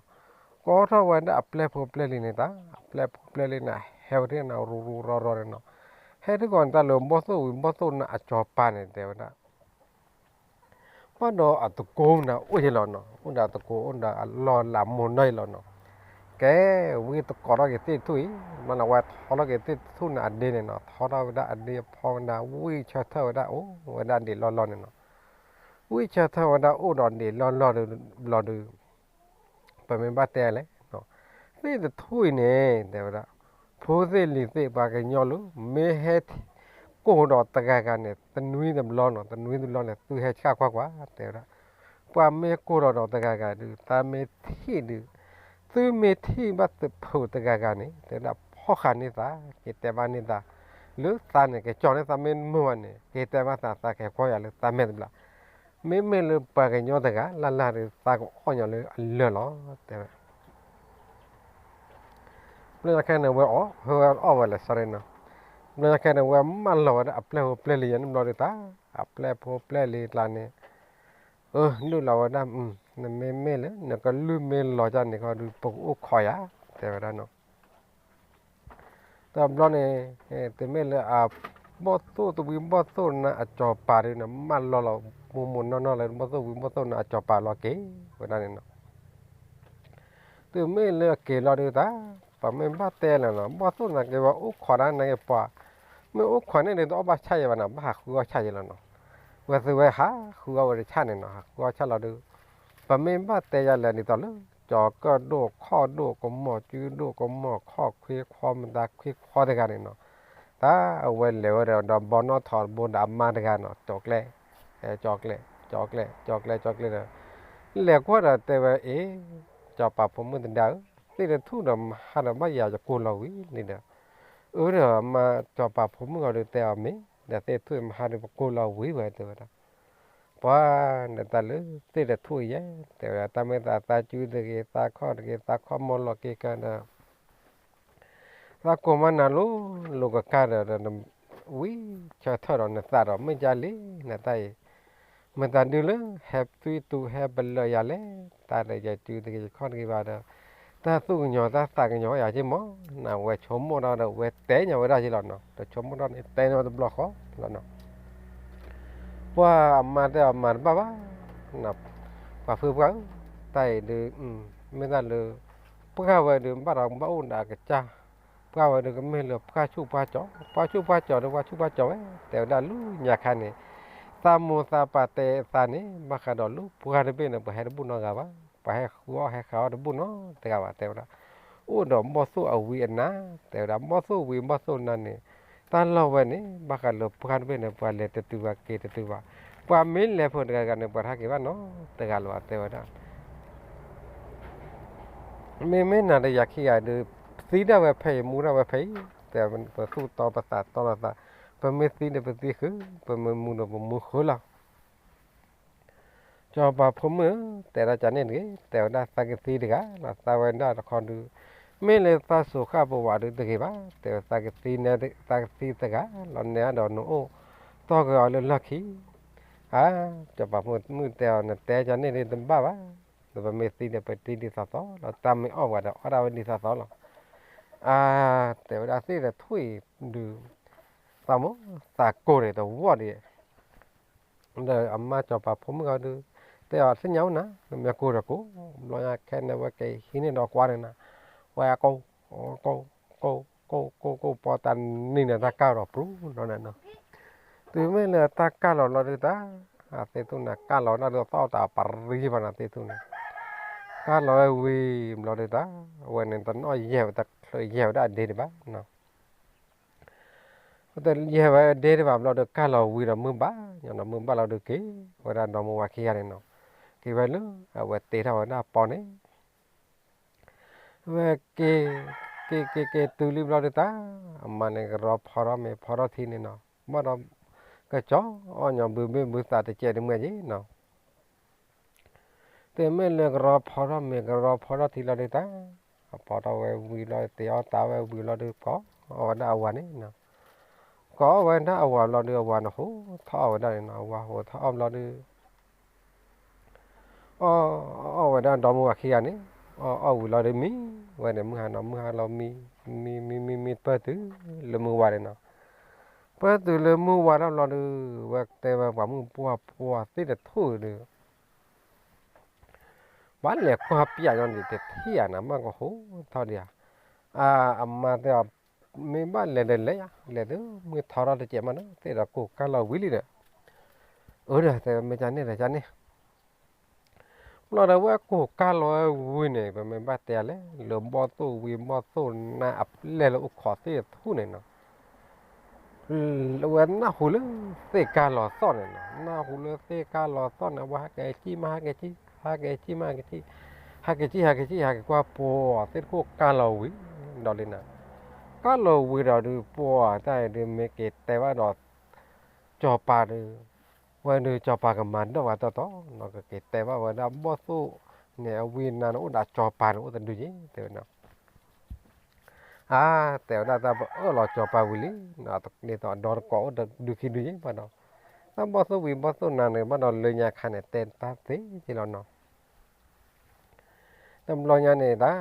ကိးထီၣ်ဝဲဒၣ်အပျဲၢ်ဖိပျဲၢ်လံၤန့ၣ်တၢ် အပျဲၢ်ဖိပျဲၢ်လံၤန့ၣ် ဟဲဝဲဒၣ်န့ၣ် ရူရူရီရီန့ၣ်နီၤ. ဟဲထံၣ်ကီးန့ၣ် တၢ်လၢဘီၣ်သိၣ်ဝံၤဘီၣ်သိၣ်နါအစီၤပၤန့ၣ် တဲဝဲဒၣ် ဘၣ်ဒီးအတကိးမနုၤအိၣ်ယဲလီၤနီၤ, အိၣ်ဒီးအတကိး အိၣ်ဒီးအလီၢ်လၢအမိၢ်နီၢ်ယဲလီၤနီၤ. ကဲ ဝံသကိးထီၣ်က့ၤသ့ၣ်တထူၣ်အံၤ, မ့ၢ်လၢဝဲထီထီၣ်က့ၤသ့ၣ်တထူၣ်န့ၣ်အဒ့န့ၣ်နီၤ, ထီထီၣ်ဝဲဒၣ်အဒ့အဖီဝဲဒၣ် ဝံဆၢထၢၣ်ဝဲဒၣ်အိၣ်ဝဲဒၣ်ဒံးလီၢ်လီၢ်န့ၣ်နီၤ. ဝံဆၢထၢၣ်ဝဲဒၣ်အိၣ်ဒီးဒံးလီၢ်လီၢ်ဘျီဒုး ပမ့ၢ်ဘၣ်တဲလဲၣ်, သ့ၣ်တထူၣ်အံၤန့ၣ် တဲဝဲဒၣ် ဖိသ့ၣ်လံၤသ့ၣ်ပှၤကညီလၢ မ့ၢ်ဟဲကိၢ်ဒီးတဂၤဂၤန့ၣ် တနွံတဘျီနီၤ, တနွံတဘျီန့ၣ် သုဟဲဆှၣ်ကွၢ်ကွၢ် တဲဝဲဒၣ်. ပှၤမ့ၢ်ကိၢ်ဒီးဒီးတဂၤဂၤဒုး သးမ့ၢ်ထံၣ်ဒုး သုမ့ၢ်ထံၣ်ဘၣ်သုဖုးတဂၤဂၤန့ၣ် တဲဝဲဒၣ် ဖီၣ်ဃာ်န့ၢ်သး က့ၤတဲဘၣ်န့ၢ်သး လၢသးန့ၣ် ကကၠီၤန့ၢ်သးမ့ၢ်တမုာ်ဘၣ်န့ၣ် က့ၤတဲဘၣ်သး သးကဟဲကွၢ်ယၤလၢသးမဲာ်တဘျီ မ့မ့ၢ်လၢပှၤကညီတဂၤလၢ်လၢ်ဒီး သးကအီၣ်ညီလၢအလၢၢ်လီၤ တဲဝဲ. ဘျီညါခဲန့ၣ် ဝဲအီၣ် ဝဲအီၣ်ဝဲလဲၣ် sorry နီၤ. ဘျီညါခဲန့ၣ် ဝဲမၢလီၤဝဲဒၣ်အပျဲၢ်ဖိပျဲၢ်လံၤယဲန့ၣ်ဘျီဒုးတၢ် အပျဲၢ်ဖိပျဲၢ်လံၤကျါန့ၣ် အၢ လုၢ်လီၤဝဲဒၣ် နမ့မ့ၢ်လၢ နကလုၢ်မ့ၢ်လီၤဒ်န့ၣ်ခီဒုး ပကအိၣ်ခိးယၤ တဲဝဲဒၣ်နီၤ. တဘျီန့ၣ် တမ့ၢ်လၢအဘီၣ်သိၣ်တဝံၤဘီၣ်သိၣ်နၤအစီၤပၤဒုန့ၣ် မၢလီၤလီၤ မိၢ်မိၢ်နီၢ်နီၢ်လၢဘီၣ်သိၣ်ဝံၤဘီၣ်သိၣ်နၤအစီၤပၤလီၤက့ၤဝဲဒၣ်န့ၣ်နီၤ. တုၤမ့ၢ်လၢအက့ၤလီၤဒုတၢ် ပမ့ၢ်ဘၣ်တဲလီၤနီၤ ဘီၣ်သိၣ်နၤက့ၤဝဲအိၣ်ခိးဒၣ်နၤက့ၤပှၤ, မ့ၢ်အိၣ်ခိးန့ၣ်ဒုတအီၣ်ဘၣ်ဆၣ်ယဲဘၣ်နီၤ ဘၣ်ဟးဃုအီၣ်ဆၣ်ယဲလီၤနီၤ. ဝဲသုဝဲဟးဃုအီၣ်ဝဲတဆၣ်န့ၣ်နီၤ ဟးဃုအီၣ်ဆၣ်လီၤဒု ပမ့ၢ်ဘၣ်တဲယၤလဲၣ်ဒ်သိးလၢ ကၠီၤကၢၣ်ဒိၣ်ခီၣ်ဒိၣ်ကမီၤကုဒိၣ်ကမီၤခီၣ်ခွ့ခွီ မတၤခွ့ခွီတဂၤန့ၣ်နီၤ. တၢ်အဝဲလဲၤဝဲဒီး ဒီးဘီနီၣ်ထိးတဘိဒီးအမါတဂၤနီၤ ကၠီၤကျဲ, ကၠီၤကျဲ, ကၠီၤကျဲ, ကၠီၤကျဲ, ကၠီၤကျဲဒီး လဲၤကွၢ်ဒီးတဲဝဲ အ့, စီၤပၤဖိမုၣ်သဒါဧၢ, သ့ၣ်တထူၣ်ဒီးမဟါဒီးဘၣ်ယၤယကိၢ်လီၤဝံၤလံဒီး, အၢဒီးမါစီၤပၤဖိမုၣ်ဂီၤဒုးတဲအီၤမ့ၢ်, ဒီးသ့ၣ်တထူၣ်မဟါဒီးပကိၢ်လီၤဝံၤဝဲတဲဝဲဒၣ်. ပှၤနတၢ်လၢသ့ၣ်တထူၣ်အံၤယဲ, တဲဝဲဒၣ် တၢ်မ့ၢ်သးသးကူတဂ့ၤ သးခီၣ်တဂ့ၤ သးခီၣ်မီၢ်လီၤက့ၤကဒီး သးကိၢ်မးနၤလိၤလိၤကကါဒီး ဝံၤဆၢထၢၣ်ဒီးနသးဒီး မ့ၢ်ကၢလံနတၢ်အံၤ, မတၤဒုလၢဟဲသွံတူၤဟဲပလၢၢ်ယၤလဲၣ်, တၢ်ဒီးယဲၤတုၤတဂ့ၤယခီၣ်တဂ့ၤဘၣ်ဒီး, တၢ်သူၣ်ကညီၤတၢ်သးကညီၤယၤက့မး, နဝဲဆိကမိၣ်ထီၣ်ဒီး ဝဲတဲညီဝဲဒၣ်က့လီၤနီၤ, ဒီးဆိကမိၣ်ထီၣ်န့ၣ် တဲန့ၢ်ဝဲတဘျီဃီလီၤနီၤ. ပှၤအမါတဲအီၤမၤတဘၣ်ဘၣ်, ပှၤဖုပှၢ်ဧၢ, တၢ်အံၤဒုး မ့ၢ်တၢ်လၢ ပှၢ်ဝဲဒုးဘၣ်ဒီးဘၣ်အိၣ်ဒီးအကစၢ်, ပှၢ်ဝဲဒုးကမ့ၢ်လၢပှၢ်ဆူၣ်ပှၢ်ကၠီၤ, ပှၢ်ဆူၣ်ပှၢ်ကၠီၤဒီးပှၢ်ဆူၣ်ပှၢ်ကၠီၤဝဲ, တဲဝဲဒၣ်လၢညါခါန့ၣ်, သးမိၢ်သးပၢ်တဲအသးန့ၣ် ဘၣ်ဃးဒီးလၢပှၢ်တဘ့ၣ်န့ၣ် ပှၤဟဲတဘူၣ်နီတဂၤဘၣ်, ပှၤဟဲဃုအီၣ်ဟဲဃုအီၣ်တဘူၣ်နီတဂၤဘၣ် တဲဝဲဒၣ်, အိၣ်ဒီးဘီၣ်သိၣ်အဝံအနါ, တဲဝဲဒၣ် ဘီၣ်သိၣ်ဝံဘီၣ်သိၣ်နါန့ၣ်, တၢ်လီၢ်ဝဲန့ၣ် ဘၣ်ဃးလၢပှၢ်တဘ့ၣ်န့ၣ် ပှၤလဲၤတတုၤဘၣ်က့ၤတတုၤဘၣ်, ပှၤမ့ၢ်လဲၤဖုးတဂၤဂၤန့ၣ် ပှၤတဟဲက့ၤဘၣ်နီတဂၤလၢၤဘၣ် တဲဝဲဒၣ် မ့မ့ၢ်နၤဒီးယၤခံဂၤဒုး, သံဒၣ်ဝဲဖဲအံၤ မူဒၣ်ဝဲဖဲအံၤ, တဲပသူၣ်တီပသးတီလိာ်သး, ပမ့ၢ်သံဒီးပသံဃုာ်, ပမ့ၢ်မူဒီးပမူဃုာ်လီၤ. စီၤပၤဖိမုၣ်ဧၢ, တဲဒၣ်ကန့ၣ်တဂ့ၤ, တဲဝဲဒၣ်သးကသံတဂၤလီၤ, သးဝဲဒၣ်တခီဒုး, မ့ၢ်လၢသးစူၤဃၣ်ပဝးဒုးတဂ့ၤဘၣ်, တဲဝဲသးကသံနဲ, သးကသံတဂၤလီၤ နဲဒီးနအိၣ်တီၢ်က့ၤအီၤလၢလီၢ်ခံ အါ, စီၤပၤဖိမုၣ်တဲအီၤ နတဲကန့ၣ်ဒ်တဘၣ်ဘၣ်, ဒီးပမ့ၢ်သံဒီးပသံဒ်သိးသိးလီၤ, တၢ်မ့ၢ်အီၣ်ပှၤဒီးအီၣ်ဒၣ်ဝဲဒ်သိးသိးလီၤ. အါ, တဲဝဲဒၣ်သ့ၣ်တထူၣ်အံၤဒုး, သးမိၢ်သးကိၢ်ဒီးတဝီၢ်ဒံး, ဒီးအမါစီၤပၤဖိမုၣ်ဂီၤဒုး, တဲအီၤသ့ၣ်ညါအိၣ်နၤ, နမ့ၢ်ကိၢ်ဒီးကိၢ်, ဘျီညါခဲန့ၣ်ဝဲကဟံးန့ၢ်ဒီးကွၢ်န့ၣ်နၤ, ဝဲကိၢ်, ကိၢ်, ကိၢ်, ကိၢ်, ကိၢ်, ကိၢ်, ပီတၢ်နံၤန့ၣ်တၢ်ကၢ်လီၤပြူၤနီၤန့ၣ်နီၤ. တုၤမ့ၢ်လၢတၢ်ကၢ်လီၤလီၤဒုးတၢ်, အသ့ၣ်ထူၣ်န့ၣ် ကၢ်လီၤဒၣ်ဒုးသီၣ်တၢ်ပရံၤဘၣ်နီၤသ့ၣ်ထူၣ်န့ၣ်, ကၢ်လီၤဝဲဝံၤဘျီဒုးတၢ်, အဝဲန့ၣ်တနီၣ်ယဲၢ်ဝဲတချုးယဲၢ်ဝဲဒၣ်အဒ့တဘၣ်, တယဲၢ်ဝဲအဒ့တဘၣ်ဘျီဒုး ကၢ်လီၤဝံၤဒီးမုၢ်ဘၣ်ညီနီၤ, မုၢ်ဘၣ်လီၤဒုးက့ၤဝဲဒၣ်ဒီမါဝၤခံဂၤန့ၣ်နီၤ, က့ၤဝဲလၢအဝဲတ့ထီၣ်ဝဲဒၣ်ပီန့ၣ် ဝဲက့ၤ, က့ၤက့ၤက့ၤတုၤလံဘျီဒုးတၢ်, အမါန့ၣ်ကရီဖီထီၣ်မ့ၤဖီထီၣ်ထံန့ၣ်နီၤ, ဘၣ်ဒီးကစီၤအီၣ်ညီဘုဘ့ၣ်ဘုသးတကဲးတမှဲက့ၤနီၤ. တုၤမ့ၢ်လၢကရီဖီထီၣ်မ့ၤကရီဖီထီၣ်ထံလီၤဒုးတၢ်, အဖီထီၣ်ဝဲဝံၤလီၤ တ့အီၣ်တၢ်ဝဲဝံၤလီၤဒုး ကိးအီၣ်ဝဲဒၣ်အဝၤန့ၣ်နီၤ, ကိးအီၣ်ဝဲဒၣ်အဝၤဘျီဒုး အဝၤန့ၣ်ဟိးထီၣ်အီၣ်ဝဲဒၣ်န့ၣ်နီၤ, အဝၤဟိးထီၣ်အီၣ်ဘျီဒုး အီၣ်အီၣ်ဝဲဒၣ်ဒီမါဝၤခံဂၤန့ၣ်, အီၣ်အီၣ်ဝံၤလီၤဒုးမံဝဲန့ၣ် မုၢ်ဟါနီၤ, မုၢ်ဟါလီၤမံ, မံမံမံမံပၢၢ်တုၤလၢမုၢ်ဝါန့ၣ်နီၤ, ပၢၢ်တုၤလၢမုၢ်ဝါထီၣ်ဘျီဒုး, ဝဲတဲဝဲပှၤမုၣ်ပှၢ်ပှၢ်သ့ၣ်တထူၣ်ဒုး ဘၣ်လဲၤကွၢ်ပျးညီန့ၣ် တထံၣ်ဧါန့ၣ် မ့ၢ်ကဟိးထီၣ်ဒံးဧါ, အမါတဲအီၤ, မ့ၢ်ဘၣ်လဲၤဒီးလဲၤယါ, လဲၤတုၤမုၢ်ထီထီၣ်တကဲးမးနီၤ, သ့ၣ်ဒီးကိၢ်ကၢ်လီၤဝံၤလံဒီး, အၢဒီးတဲဝဲမ့ၢ်ကန့ၣ်ဒီးကန့ၣ် ဘျီဒီးဝဲကိၢ်ကၢ်လီၤဝဲဝံၤန့ၣ် ပမ့ၢ်ဘၣ်တဲလဲၣ် လၢဘီၣ်သိၣ်ဝံၤဘီၣ်သိၣ်နါအပျဲၢ်လၢအိၣ်ခိးသ့ၣ်တထူၣ်န့ၣ်နီၤ, ဝဲနၢ်ဟူလၢသ့ၣ်ကၢ်လီၤသီၣ်န့ၣ်နီၤ, နၢ်ဟူလၢသ့ၣ်ကၢ်လီၤသီၣ်န့ၣ် ဝဲဟးက့ၤကံၣ်မး ဟးက့ၤကံၣ်, ဟးက့ၤကံၣ်မး ဟးက့ၤကံၣ်, ဟးက့ၤကံၣ် ဟးက့ၤကံၣ် ဟးက့ၤကွၢ်ပှၤသ့ၣ်တခိၣ်ကၢ်လီၤဝံၤဒီးလံနီၤ, ကၢ်လီၤဝံၤဒီးဒုးပှၤတၢ်အံၤဒုးမ့ၢ်က့ၤတဲဘၣ်ဒီး စီၤပၤဒုး ဝဲဒုးစီၤပၤကမၤဒၢၣ်ဝဲတီတီနီၤ, ကက့ၤတဲဘၣ်ဝဲဒၣ်ဘီၣ်သိၣ်န့ၣ် အဝံအနါန့ၣ် အိၣ်ဒီးစီၤပၤန့ၣ် အိၣ်တဒုယ့ၣ် တဲဝဲနီၤ, အါ တဲဝဲဒၣ်တၢ်ပအၢၣ်လီၤစီၤပၤဝံၤလံ, ဒ်သိးအဒီတကိးအိၣ်တဒုခံဒုယ့ၣ်ဘၣ်ဒီး, တၢ်ဘီၣ်သိၣ်ဝံၤဘီၣ်သိၣ်နါန့ၣ် ဘၣ်ဒီးလၢညါခါန့ၣ် တဲတၢ်သ့က့လီၤနီၤ တဘျီညါန့ၣ်ဒၣ်,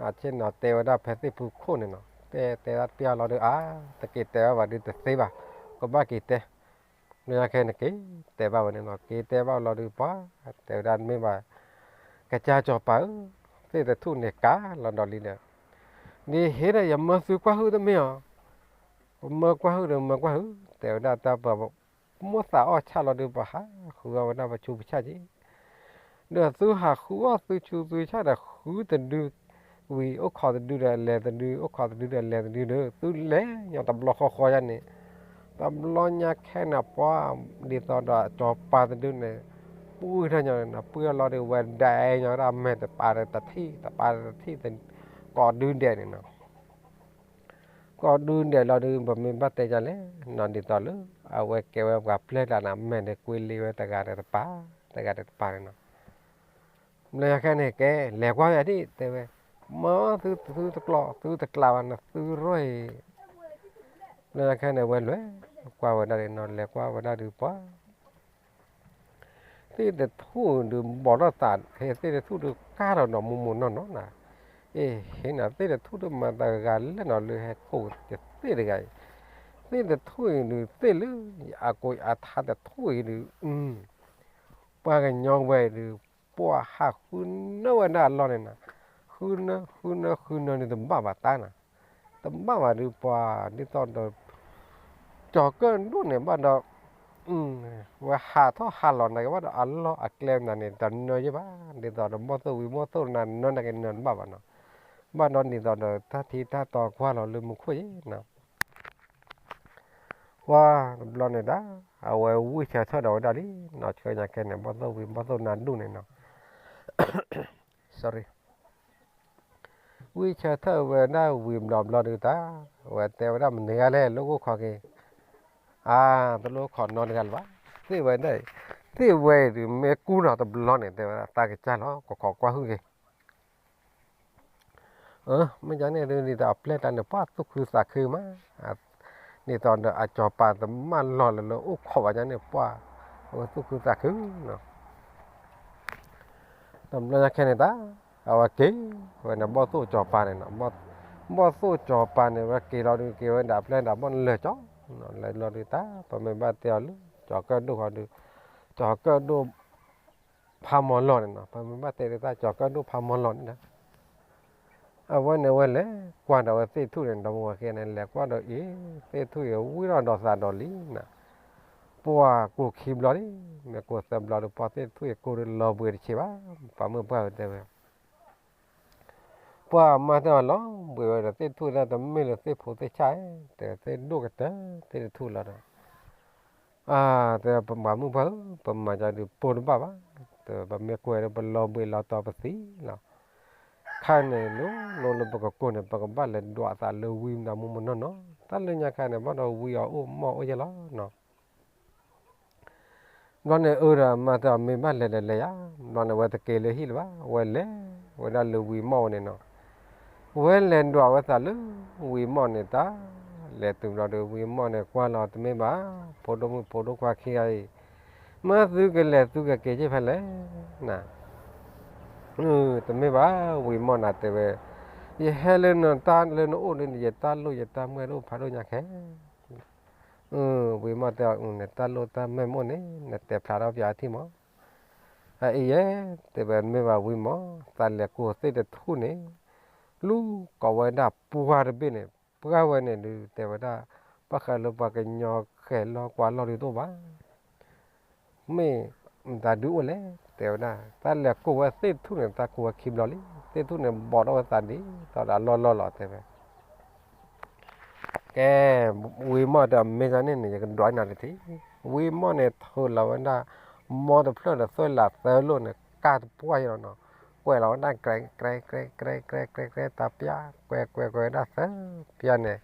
အဆ့ၣ်နီၤတဲဝဲဒၣ်ဖဲသ့ၣ်ဖူခိၣ်န့ၣ်နီၤ, တဲတဲဒၣ်တပျၢ်လီၤဒီး အါ တက့ၤတဲဘၣ်ဘၣ်ဒုးတသ့ဘၣ်, ကဘၣ်က့ၤတဲ, လၢညါခဲန့ၣ်က့ၤတဲဘၣ်ဝဲန့ၣ်နီၤ, က့ၤတဲဘၣ်လီၤဒီးပှၤ တဲဝဲဒၣ်မ့ၢ်ဘၣ် ကစၢ်စီၤပၤဧၢ, သ့ၣ်တထူၣ်န့ၣ်ကးလီၤဒီးလံဒီး, ဒ်ဟ့ၣ်ဒီးယမၢသုကွၢ်ဟုၣ်တမ့ၢ်အီၤ, မၢကွၢ်ဟုၣ်ဒီးမၢကွၢ်ဟုၣ် တဲဝဲဒၣ်တၢ်ပှၤ မိၣ်သးအီၣ်ဆၣ်လီၤဒီး ပှၤဟးဃုအီၣ်ဝဲဒၣ်ပဆူပဆၣ်က့ၤ, ဒီးသုဟးဃုအီၣ်သုဆူသုဆၣ်ဒီး ဃုတဒု ဝံၤအိၣ်ခိးတဒုဒီးလဲၤတဒု အိၣ်ခိးတဒုဒီးလဲၤတဒုဒီး သုလဲၤညီတဘျီဃီဃီယါန့ၣ်, တဘျီညါခဲန့ၣ် ပှၤဒ်သိးဒီးစီၤပၤတဒုန့ၣ် ပှံၢ်ထီၣ်ညီန့ၣ်နီၤ, ပှံၢ်ထီၣ်လီၤဒီးဝဲဒၣ်ညီဝဲဒၣ်မဲာ်တပၤတထံၣ် တပၤတထံၣ် ကိးဒုဒဲးန့ၣ်နီၤ, ကိးဒုဒဲးလီၤဒီး ပမ့ၢ်ဘၣ်တဲယါလဲၣ်နီၤ, ဒ်သိးလၢ အဝဲကဲဝဲပှၤပျဲၢ်တၢ်န့ၣ် မဲာ်န့ၣ်ကွံာ်လံဝဲတဂၤဒီးတပၤ တဂၤဒီးတပၤန့ၣ်နီၤ, လၢညါခဲန့ၣ်ကဲ လဲၤကွၢ်ဝဲဒၣ်ဒ် တဲဝဲ, မၢသုသုတကျီ သုတကျးဘၣ်န့ၣ် သုရီၢ်အံၤ, လၢညါခဲန့ၣ် ဝဲလဲၤကွၢ်ဝဲဒၣ်ဒ်နီၤ, လဲၤကွၢ်ဝဲဒၣ်ဒ်ပှၤ သ့ၣ်တထူၣ်အံၤဒုး ဘီးထီၣ်သးဟဲသ့ၣ်တထူၣ်ဒုး ကါထီၣ်ဒီးမူမူနီၢ်နီၢ်နီၤ, အ့ၣ် ဟ့ၣ်နၤသ့ၣ်တထူၣ်ဒုး မၤသးဂၤလဲၣ်နီၤ လၢဟဲကိးယသ့ၣ်တဂၤအံၤ, သ့ၣ်တထူၣ်အံၤဒုး သ့ၣ်လၢအကိးအထါတထူၣ်အံၤဒုး ပှၤကညီဝဲဒုး ပှၤဟးဃုနၢဝဲဒၣ်အလီၢ်န့ၣ်နီၤ, ဃုနၢ ဃုနၢ ဃုနၢန့ၣ်တဘၣ်ဘၣ်တၢ်နီၤ, တဘၣ်ဘၣ်ဒုးပှၤဒ်သိးဒီး ကၠီၤကၢၣ်ဒိၣ်န့ၣ်ဘၣ်ဒီး ဝဲဟးထီၣ်ဟးလီၤနာ်က့ၤဘၣ်ဒီး အလီၢ်အကျဲမနုၤန့ၣ် တနၢယဲၢ်ဘၣ်, ဒ်သိးဒီးဘီၣ်သိၣ်ဝံၤဘီၣ်သိၣ်နၤနၢနာ်က့ၤနၢတဘၣ်ဘၣ်နီၤ, ဘၣ်ဒီးဒ်သိးဒီးတၢ်ထံတၢ်တီကွၢ်လီၤလၢမူခိၣ်ယဲၢ်နီၤ ပှၤတဘျီန့ၣ်ဒၣ် အဝဲဝံၢ်ဆၢထၢၣ်ဒီးဝဲဒၣ်လံနီၤ, ဆှၢညါခဲန့ၣ် ဘီၣ်သိၣ်ဝံၤဘီၣ်သိၣ်နါဒူၣ်န့ၣ်နီၤ, sorry, ဝံၢ်ဆၢထၢၣ်ဝဲဒၣ်ဝံၤဘျီဘျီဒုးတၢ် အဝဲတဲဝဲဒၣ်မနုၤဂၤလဲၣ် လိၣ်အိၣ်ခိးက့ၤ, အါ တလိၣ်ခိးနီတဂၤလၢၤဘၣ်, သ့ၣ်ဝဲဒၣ်, သ့ၣ်ဝဲဒုးမ့ၢ်ကူၣ်နီၤတဘျီန့ၣ် တဲဝဲဒၣ် သးကစၢ်လီၤ ကခိးကွၢ်ဟုၣ်က့ၤ မ့ၢ်ကန့ၣ်ဒုး ဒ်သိးအပျဲၢ်တၢ်န့ၣ် ပှၤသူၣ်ခုသးခုမး, ဒ်သိးဒီးအစီၤပၤတမၢလီၢ်လၢၤလၢ အိၣ်ခိးဘၣ်ကန့ၣ် ပှၤ အဝဲသူၣ်ခုသးခုနီၤ, တဘျီညါခဲန့ၣ်တၢ် အဝဲက့ၤဝဲန့ၣ် ဘီၣ်သိၣ်စီၤပၤန့ၣ်နီၤ, ဘီၣ်သိၣ်စီၤပၤန့ၣ် ဝဲက့ၤလီၤဒုး က့ၤဝဲဒၣ်အပျဲၢ်ဒၣ်ဘီၣ်လၢာ်ကၠီ, လဲၤလီၤဒုးတၢ် ပမ့ၢ်ဘၣ်တဲအီၤလၢ ကၠီၤကၢၣ်ဒိၣ်ဃီဒုး, ကၠီၤကၢၣ်ဒိၣ် ဖးမီၤလီၢ်န့ၣ်နီၤ, ပမ့ၢ်ဘၣ်တဲဒ်တၢ်ကၠီၤကၢၣ်ဒိၣ်ဖးမီၤလီၢ်န့ၣ်ဒီး, အဝဲန့ၣ်ဝဲလဲၤကွၢ်ဒီးဝဲသ့ၣ်ထူၣ်န့ၣ် ဒီမါဝၤဃဲန့ၣ် လဲၤကွၢ်ဒီးအံၤ, သ့ၣ်ထူၣ်အံၤဝံၣ်ထီၣ်ဒီးသးဒီးလံနီၤ, ပှၤကိၢ်ခံဘျီလံ, မ့ၢ်ကိၢ်သၢဘျီဒီး ပှၤသ့ၣ်ထူၣ်အံၤကိၢ်ဒီးလီၤဘှံးတဆံးဘၣ်, ပှၤမုၣ်ပှၢ်တဲဝဲ ပှၤမၤတၢ်အီၤလီၤဘှံးဝဲဒီး သ့ၣ်ထူၣ်ဒၣ်တမ့ၢ်လၢသ့ၣ်ဖိသ့ၣ်ဆၣ်, တဲသ့ၣ်ဒိၣ်ကတၢၢ် သ့ၣ်တထူၣ်လီၤဒီး, အါ တဲပှၤမုၣ်ပှၢ်ဧၢ, ပမၤကဒီးပိၢ်တဘၣ်ဘၣ်, တဲပမ့ၢ်ကွဲးဒီး ပလီၤဘှံးလီၤတီၤပသံလီၤ, ခါန့ၣ် လိၤလိၤလၢပကကိၢ်န့ၣ် ပကဘၣ်လဲၤဒွးသးလၢဝံမနုၤမူမနီၢ်နီၢ်, တၢ်လၢညါခါန့ၣ် ဘၣ်ဒီးဝံအီၤအိၣ်မီၢ်အိၣ်ယဲၢ်လီၤနီၤ ဘျီန့ၣ်အၢဒီးမၤတၢ်မ့ၢ်ဘၣ်လဲၤဒီးလဲၤယါ, ဘျီန့ၣ်ဝဲတက့ၤလၢဟံၣ်လၢၤဘၣ်, ဝဲလဲၤဝဲဒၣ်လၢဝံမီၢ်ဝဲန့ၣ်နီၤ, ဝဲလဲၤဒွးဝဲသးလၢဝံမီၢ်န့ၣ်တၢ်, လဲၤတုၤဘျီဒီးဝံမီၢ်န့ၣ်ကွၢ်လီၤတမ့ၢ်ဘၣ်, ဖိဒိၣ်မုၣ်ဖိဒိၣ်ခွါခံဂၤအံၤ, မ့ၢ်သုကလဲၤသုကက့ၤက့ၤဖဲလဲၣ်နၤ တမ့ၢ်ဘၣ် ဝံမီၢ်နၤတဲဝဲ, ယဟဲလၢနတၢ်လၢနအိၣ်လၢယတၢ်လိၣ်ယတၢ်မုၢ်ဒိၣ်ဖးဒိၣ်ညါခဲ, ဝံမီၢ်တဲအီၤန့ၣ် တၢ်လိၣ်တၢ်မုၢ်ဒိၣ်န့ၣ် နတဲဖျါထီၣ်ပၠးထံၣ်မး, အအံၤယဲ, တဲဝဲမ့ၢ်ဘၣ်ဝံမီၢ် သးလဲၤကိးသ့ၣ်တထူၣ်န့ၣ်, လူၤကိးဝဲဒၣ်ပှၢ်တဘ့ၣ်န့ၣ်, ပှၢ်ဝဲန့ၣ်ဒုး တဲဝဲဒၣ်, ဘၣ်ဃးလၢပှၤကညီဃဲၤလီၤကွၢ်လီၤဒုးတအိၣ်ဘၣ် မ့ၢ်မတၤဒုးအိၣ်လဲၣ် တဲဝဲဒၣ်, တၢ်လဲၤကိးဝဲသ့ၣ်ထူၣ်န့ၣ် တၢ်ကိးဝဲခံဘျီလံ, သ့ၣ်ထူၣ်န့ၣ် ဘီးထီၣ်ဝဲသးဒ်သိးဒီးအလီၢ်လီၢ်လီၤ တဲဝဲ. ကဲ, ဝံမီၢ်တဲအီၤ မ့ၢ်ဒ်န့ၣ်န့ၣ် ယကဒွးနၤတထံၣ်, ဝံမီၢ်န့ၣ် ထုးလီၤဝဲဒၣ် မီတဖျၢၣ်ဒီးသွဲၣ်လးသၢလိၣ်န့ၣ် ကၢ်တပှၢ်ယဲၢ်လီၤနီၤ, ကွဲးလီၤဝဲဒၣ် ကြဲးကြဲးကြဲးကြဲးကြဲးကြဲး တၢ်ပျၢ် ကွဲးကွဲးကွဲးဝဲဒၣ်သၢပျၢ်န့ၣ်,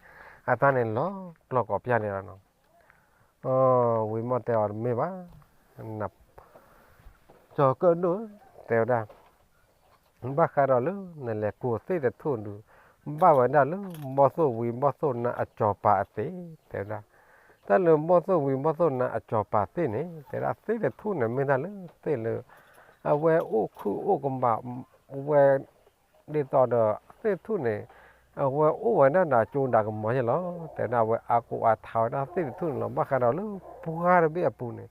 အတၢ်န့ၣ်လီၤကျီၢ်ကိးပျၢ်န့ၣ်လီၤနီၤ. ဝံမီၢ်တဲအီၤတမ့ၢ်ဘၣ်, ကၠီၤကၢၣ်ဒိၣ် တဲဝဲဒၣ်, ဘၣ်ဃးဒီးလၢနလဲၤကိးသ့ၣ်တထူၣ်ဒုး, ဘၣ်ဝဲဒၣ်လၢဘီၣ်သိၣ်ဝံၤဘီၣ်သိၣ်နါအစီၤပၤအသ့, တဲဝဲဒၣ်, တၢ်လၢဘီၣ်သိၣ်ဝံၤဘီၣ်သိၣ်နါအစီၤပၤသ့န့ၣ် တဲဝဲဒၣ်သ့ၣ်တထူၣ်န့ၣ် မ့ၢ်တၢ်လၢသ့ၣ်လၢ အဝဲအိၣ်ခုၣ်အိၣ်ကဘၣ်ဝဲ ဒ်သိးဒီးသ့ၣ်တထူၣ်န့ၣ် အဝဲအိၣ်ဝဲဒၣ်ဒီးကၠိဒၣ်ကမီၤယဲလီၤ. တဲဝဲဒၣ် အဝဲအါကိးအါထါဝဲဒၣ်သ့ၣ်တထူၣ်န့ၣ်လီၤ. ဘၣ်ဃးဒီးလၢပှၢ်တဘ့ၣ်အပူၤန့ၣ်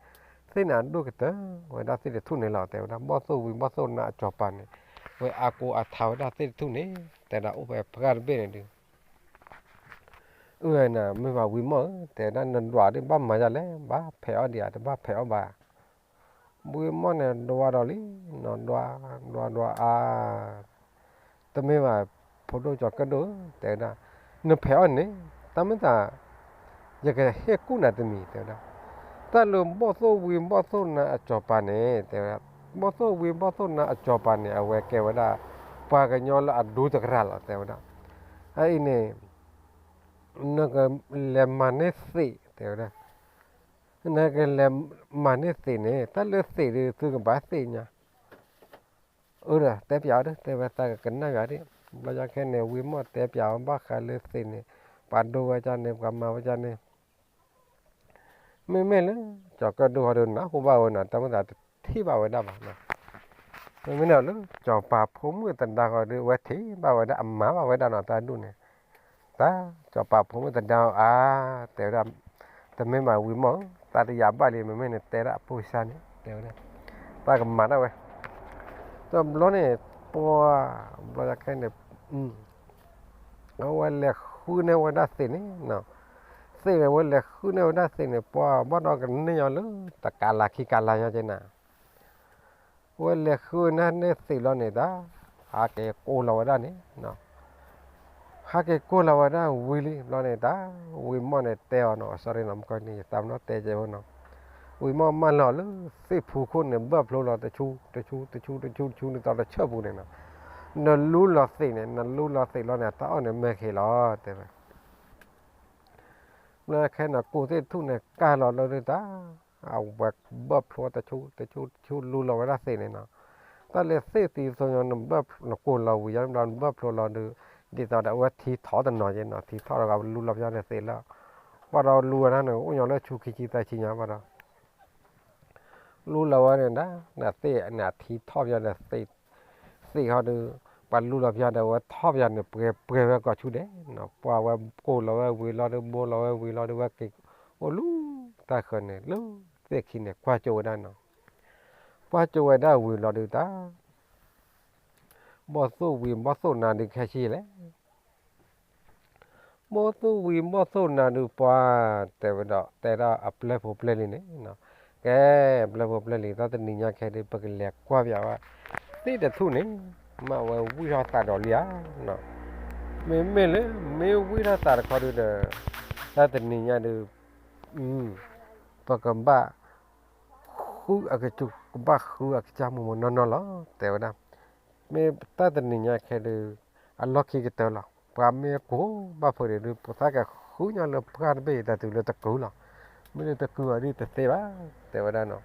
သ့ၣ်န့ၣ်အဒိၣ်ကတၢၢ်ဝဲဒၣ်သ့ၣ်တထူၣ်န့ၣ်လီၤ. တဲဝဲဒၣ် ဘီၣ်သိၣ်ဝံၤဘီၣ်သိၣ်နါအစီၤပၤန့ၣ် ဝဲအါကိးအါထါဝဲဒၣ်သ့ၣ်တထူၣ်န့ၣ် တဲဝဲဒၣ် အိၣ်ဖဲပှၢ်တဘ့ၣ်န့ၣ်ဒုး အၢ နမ့ၢ်ဘၣ်ဝံၤမီၢ်ဧၢ, တဲဝဲဒၣ် နဒွးဒ်ဘၣ်မၤယၤလဲၣ်, ဘၣ်ဖဲးအီၣ်ဒံးဧါ, တဘၣ်ဖဲးအီၣ်ဘၣ်. ဝံၤမီၢ်န့ၣ်ဒွးဒီးလံ, နဒွး, ဒွးဒွးအါ, တမ့ၢ်ဘၣ်, ဖိဒိၣ်ကၠီၤကၢၣ်ဒိၣ်ဧၢ, တဲဝဲဒၣ်, နဖဲးအီၣ်န့ၣ် တၢ်မ့ၢ်သး ယကဟ့ၣ်ကူၣ်နၤတမံၤ တဲဝဲဒၣ်. တၢ်လၢဘီၣ်သိၣ်ဝံၤဘီၣ်သိၣ်နါအစီၤပၤန့ၣ် တဲဝဲဒၣ်, ဘီၣ်သိၣ်ဝံၤဘီၣ်သိၣ်နါအစီၤပၤန့ၣ် အဝဲကဲဝဲဒၣ် ပှၤကညီလၢအဒူတကရၢ်လီၤ တဲဝဲဒၣ်. အအံၤန့ၣ် နကလဲၤမၤန့ၢ်သ့း တဲဝဲဒၣ်, နကလဲၤမၤန့ၢ်သ့းန့ၣ် တၢ်လၢသ့းဒီး သုကဘၣ်သ့ၣ်ညါ အၢဒီး တဲပၠးအီၤဒီး တဲဝဲသးကကနၣ်ယၤဒၣ်. ဘျီယၤခဲန့ၣ် ဝံၤမီၢ်တဲပၠးအီၤဘၣ်ဃးလၢသ့းန့ၣ် ပှၤဒိဝဲဒၣ်န့ၣ် ပှၤမၤဝဲဒၣ်န့ၣ် မ့မ့ၢ်လၢ ကၠီၤကၢၣ်ဒိၣ်ဟီဒီး နၢ်ဟူဘၣ်ဝဲနီၤ တၢ်မ့ၢ်သးတထံၣ်ဘၣ်ဝဲဒၣ်ဘၣ်. မ့မ့ၢ်န့ၣ်လၢ စီၤပၤဖိမုၣ်သဒါဃီဒီး အဝဲထံၣ်ဘၣ်ဝဲဒၣ်အမၤဘၣ်ဝဲဒၣ်နီၤ တၢ်ဒူၣ်န့ၣ် တၢ် စီၤပၤဖိမုၣ်သဒါအါ တဲဝဲဒၣ်, တမ့ၢ်ဘၣ်ဝံၤမီၢ်ဧၢ, တၢ်တယာ်ဘၣ်လံ မ့မ့ၢ်န့ၣ်တဲဒၣ်အဖိကစၢ်န့ၣ် တဲဝဲဒၣ်, တၢ်ကမၤဒၣ်ဝဲ. တဘျီန့ၣ် ပှၤ ဘျီယၤခဲန့ၣ် အဝဲလဲၤဃုန့ၢ်ဝဲဒၣ်သ့းန့ၣ်, သ့းန့ၣ် အဝဲလဲၤဃုန့ၢ်ဝဲဒၣ်သ့းန့ၣ် ပှၤဘၣ်ဒီးကန့ၢ်ညီလၢ တကးလၤခံကးလၤညီက့နၤ ဝဲလဲၤဃုန့ၢ်သ့းလီၤန့ၣ်တၢ်, ဟးက့ၤကိးလီၤဝဲဒၣ်န့ၣ်, ဟးက့ၤကိးလီၤဝဲဒၣ်ဝံၤလံဘျီန့ၣ်တၢ်, ဝံၤမီၢ်န့ၣ်တဲအီၤနီၤ sorry နီၤ မကီၢ်န့ၣ် ယသးမနီၣ်တဲကဲဖိနီၤ, ဝံၤမီၢ်မၢလီၤလၢသ့ၣ်ဖူခိၣ်န့ၣ် ဘၢၣ်ဖျိလီၤတဆူ တဆူ တဆူ တဆူ တဆူ နသီတဆၢပူၤန့ၣ်နီၤ, နလူလီၤသ့းန့ၣ် နလူလီၤသ့းလီၤန့ၣ် တၢ်အီၣ်န့ၣ်မ့ၢ်က့ၤလီၤ တဲဝဲ ဘျီခဲန့ၣ် ကိးသ့ၣ်ထူၣ်န့ၣ် ကၢ်လီၤလၢဒုးတၢ်, အဝဲဘၢၣ်ဖျိတဆူ တဆူ တဆူ လူလီၤဝဲဒၣ်သ့းန့ၣ်နီၤ, တၢ်လၢသ့ၣ်သံသိညါ နဘၢၣ်ဖျိ နကိးလီၤဝံၤယါဘျီ နဘၢၣ်ဖျိလီၤဒုး, ဒ်သိးဒီးအဝဲထံထီၣ်တနီၤက့နီၤ ထံထီၣ်ဒီးလူလီၤပယီၤန့ၣ်သ့းလၢ, ပှၤဒီးလူဝဲဒၣ်န့ၣ် အိၣ်ညီလၢဆူခံဆံသၢဆံညါဘၣ်ဒီး လူလီၤဝဲန့ၣ်ဒၣ် နသ့ၣ်န့ၣ်ထံထီၣ်ပယီၤဒီး သ့ၣ်ဟီဒီး ပှၤလူလီၤပယီၤဒီး အဝဲထီၣ်ပယီၤန့ၣ် ပှဲၤပှဲၤဝဲကီၢ်ဆူၣ်ဒဲးနီၤ, ပှၤဝဲကိးလီၤဝဲဝံၤလီၤဒီး ဘိလီၤဝဲဝံၤလီၤဒီး ဝဲက့ၤအိၣ်လူၤတၢ်ဃၢၤန့ၣ် လၢသ့ၣ်ခံန့ၣ် ကွၢ်ကၠိဝဲဒၣ်နီၤ, ကွၢ်ကၠိဝဲဒၣ်ဝံၤလီၤဒုးတၢ် ဘီၣ်သိၣ်ဝံၤဘီၣ်သိၣ်နါဒုးခဲဆံလဲၣ် ဘီၣ်သိၣ်ဝံၤဘီၣ်သိၣ်နါဒုးပှၤ တဲဝဲဒီး တဲဒၣ်အပျဲၢ်ဖိပျဲၢ်လံၤန့ၣ်, ကဲ ပျဲၢ်ဖိပျဲၢ်လံၤ တၢ်တနံၤညါခဲဒုး ပကလဲၤကွၢ်ပၠးဝဲ သ့ၣ်တထူၣ်န့ၣ် မ့ၢ်ဝဲဝံၢ်ထီၣ်သးဒီးလံဧါ, မ့မ့ၢ်လၢ မ့ၢ်ဝံၢ်ထီၣ်သးတခီဒုးဒီး တၢ်တနံၤညါဒုး ပကဘၣ် ဃုအကစူၢ် ကဘၣ်ဃုအကစၢ်မူးမူးနီၢ်နီၢ်လီၤ တဲဝဲဒၣ်, မ့ၢ်တၢ်တနံၤညါခဲဒုး အလီၢ်ခံကတၢၢ်လီၤ, ပှၤမ့ၢ်ကိးဘၣ်ဖုးဒံးဒုး ပသးကဃုညီလၢပှၢ်တဘ့ၣ်အံၤတၢ်တုၤလၢတကုၤလီၤ, မ့ၢ်လၢတကုၤအီၤဒ်တသ့ဘၣ် တဲဝဲဒၣ်နီၤ,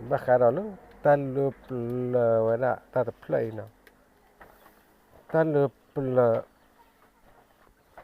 ဘၣ်ဃးဒီးလၢ တၢ်လၢပျၢၤဝဲဒၣ်တၢ်တဖျၢၣ်အံၤနီၤ, တၢ်လၢပျၢၤ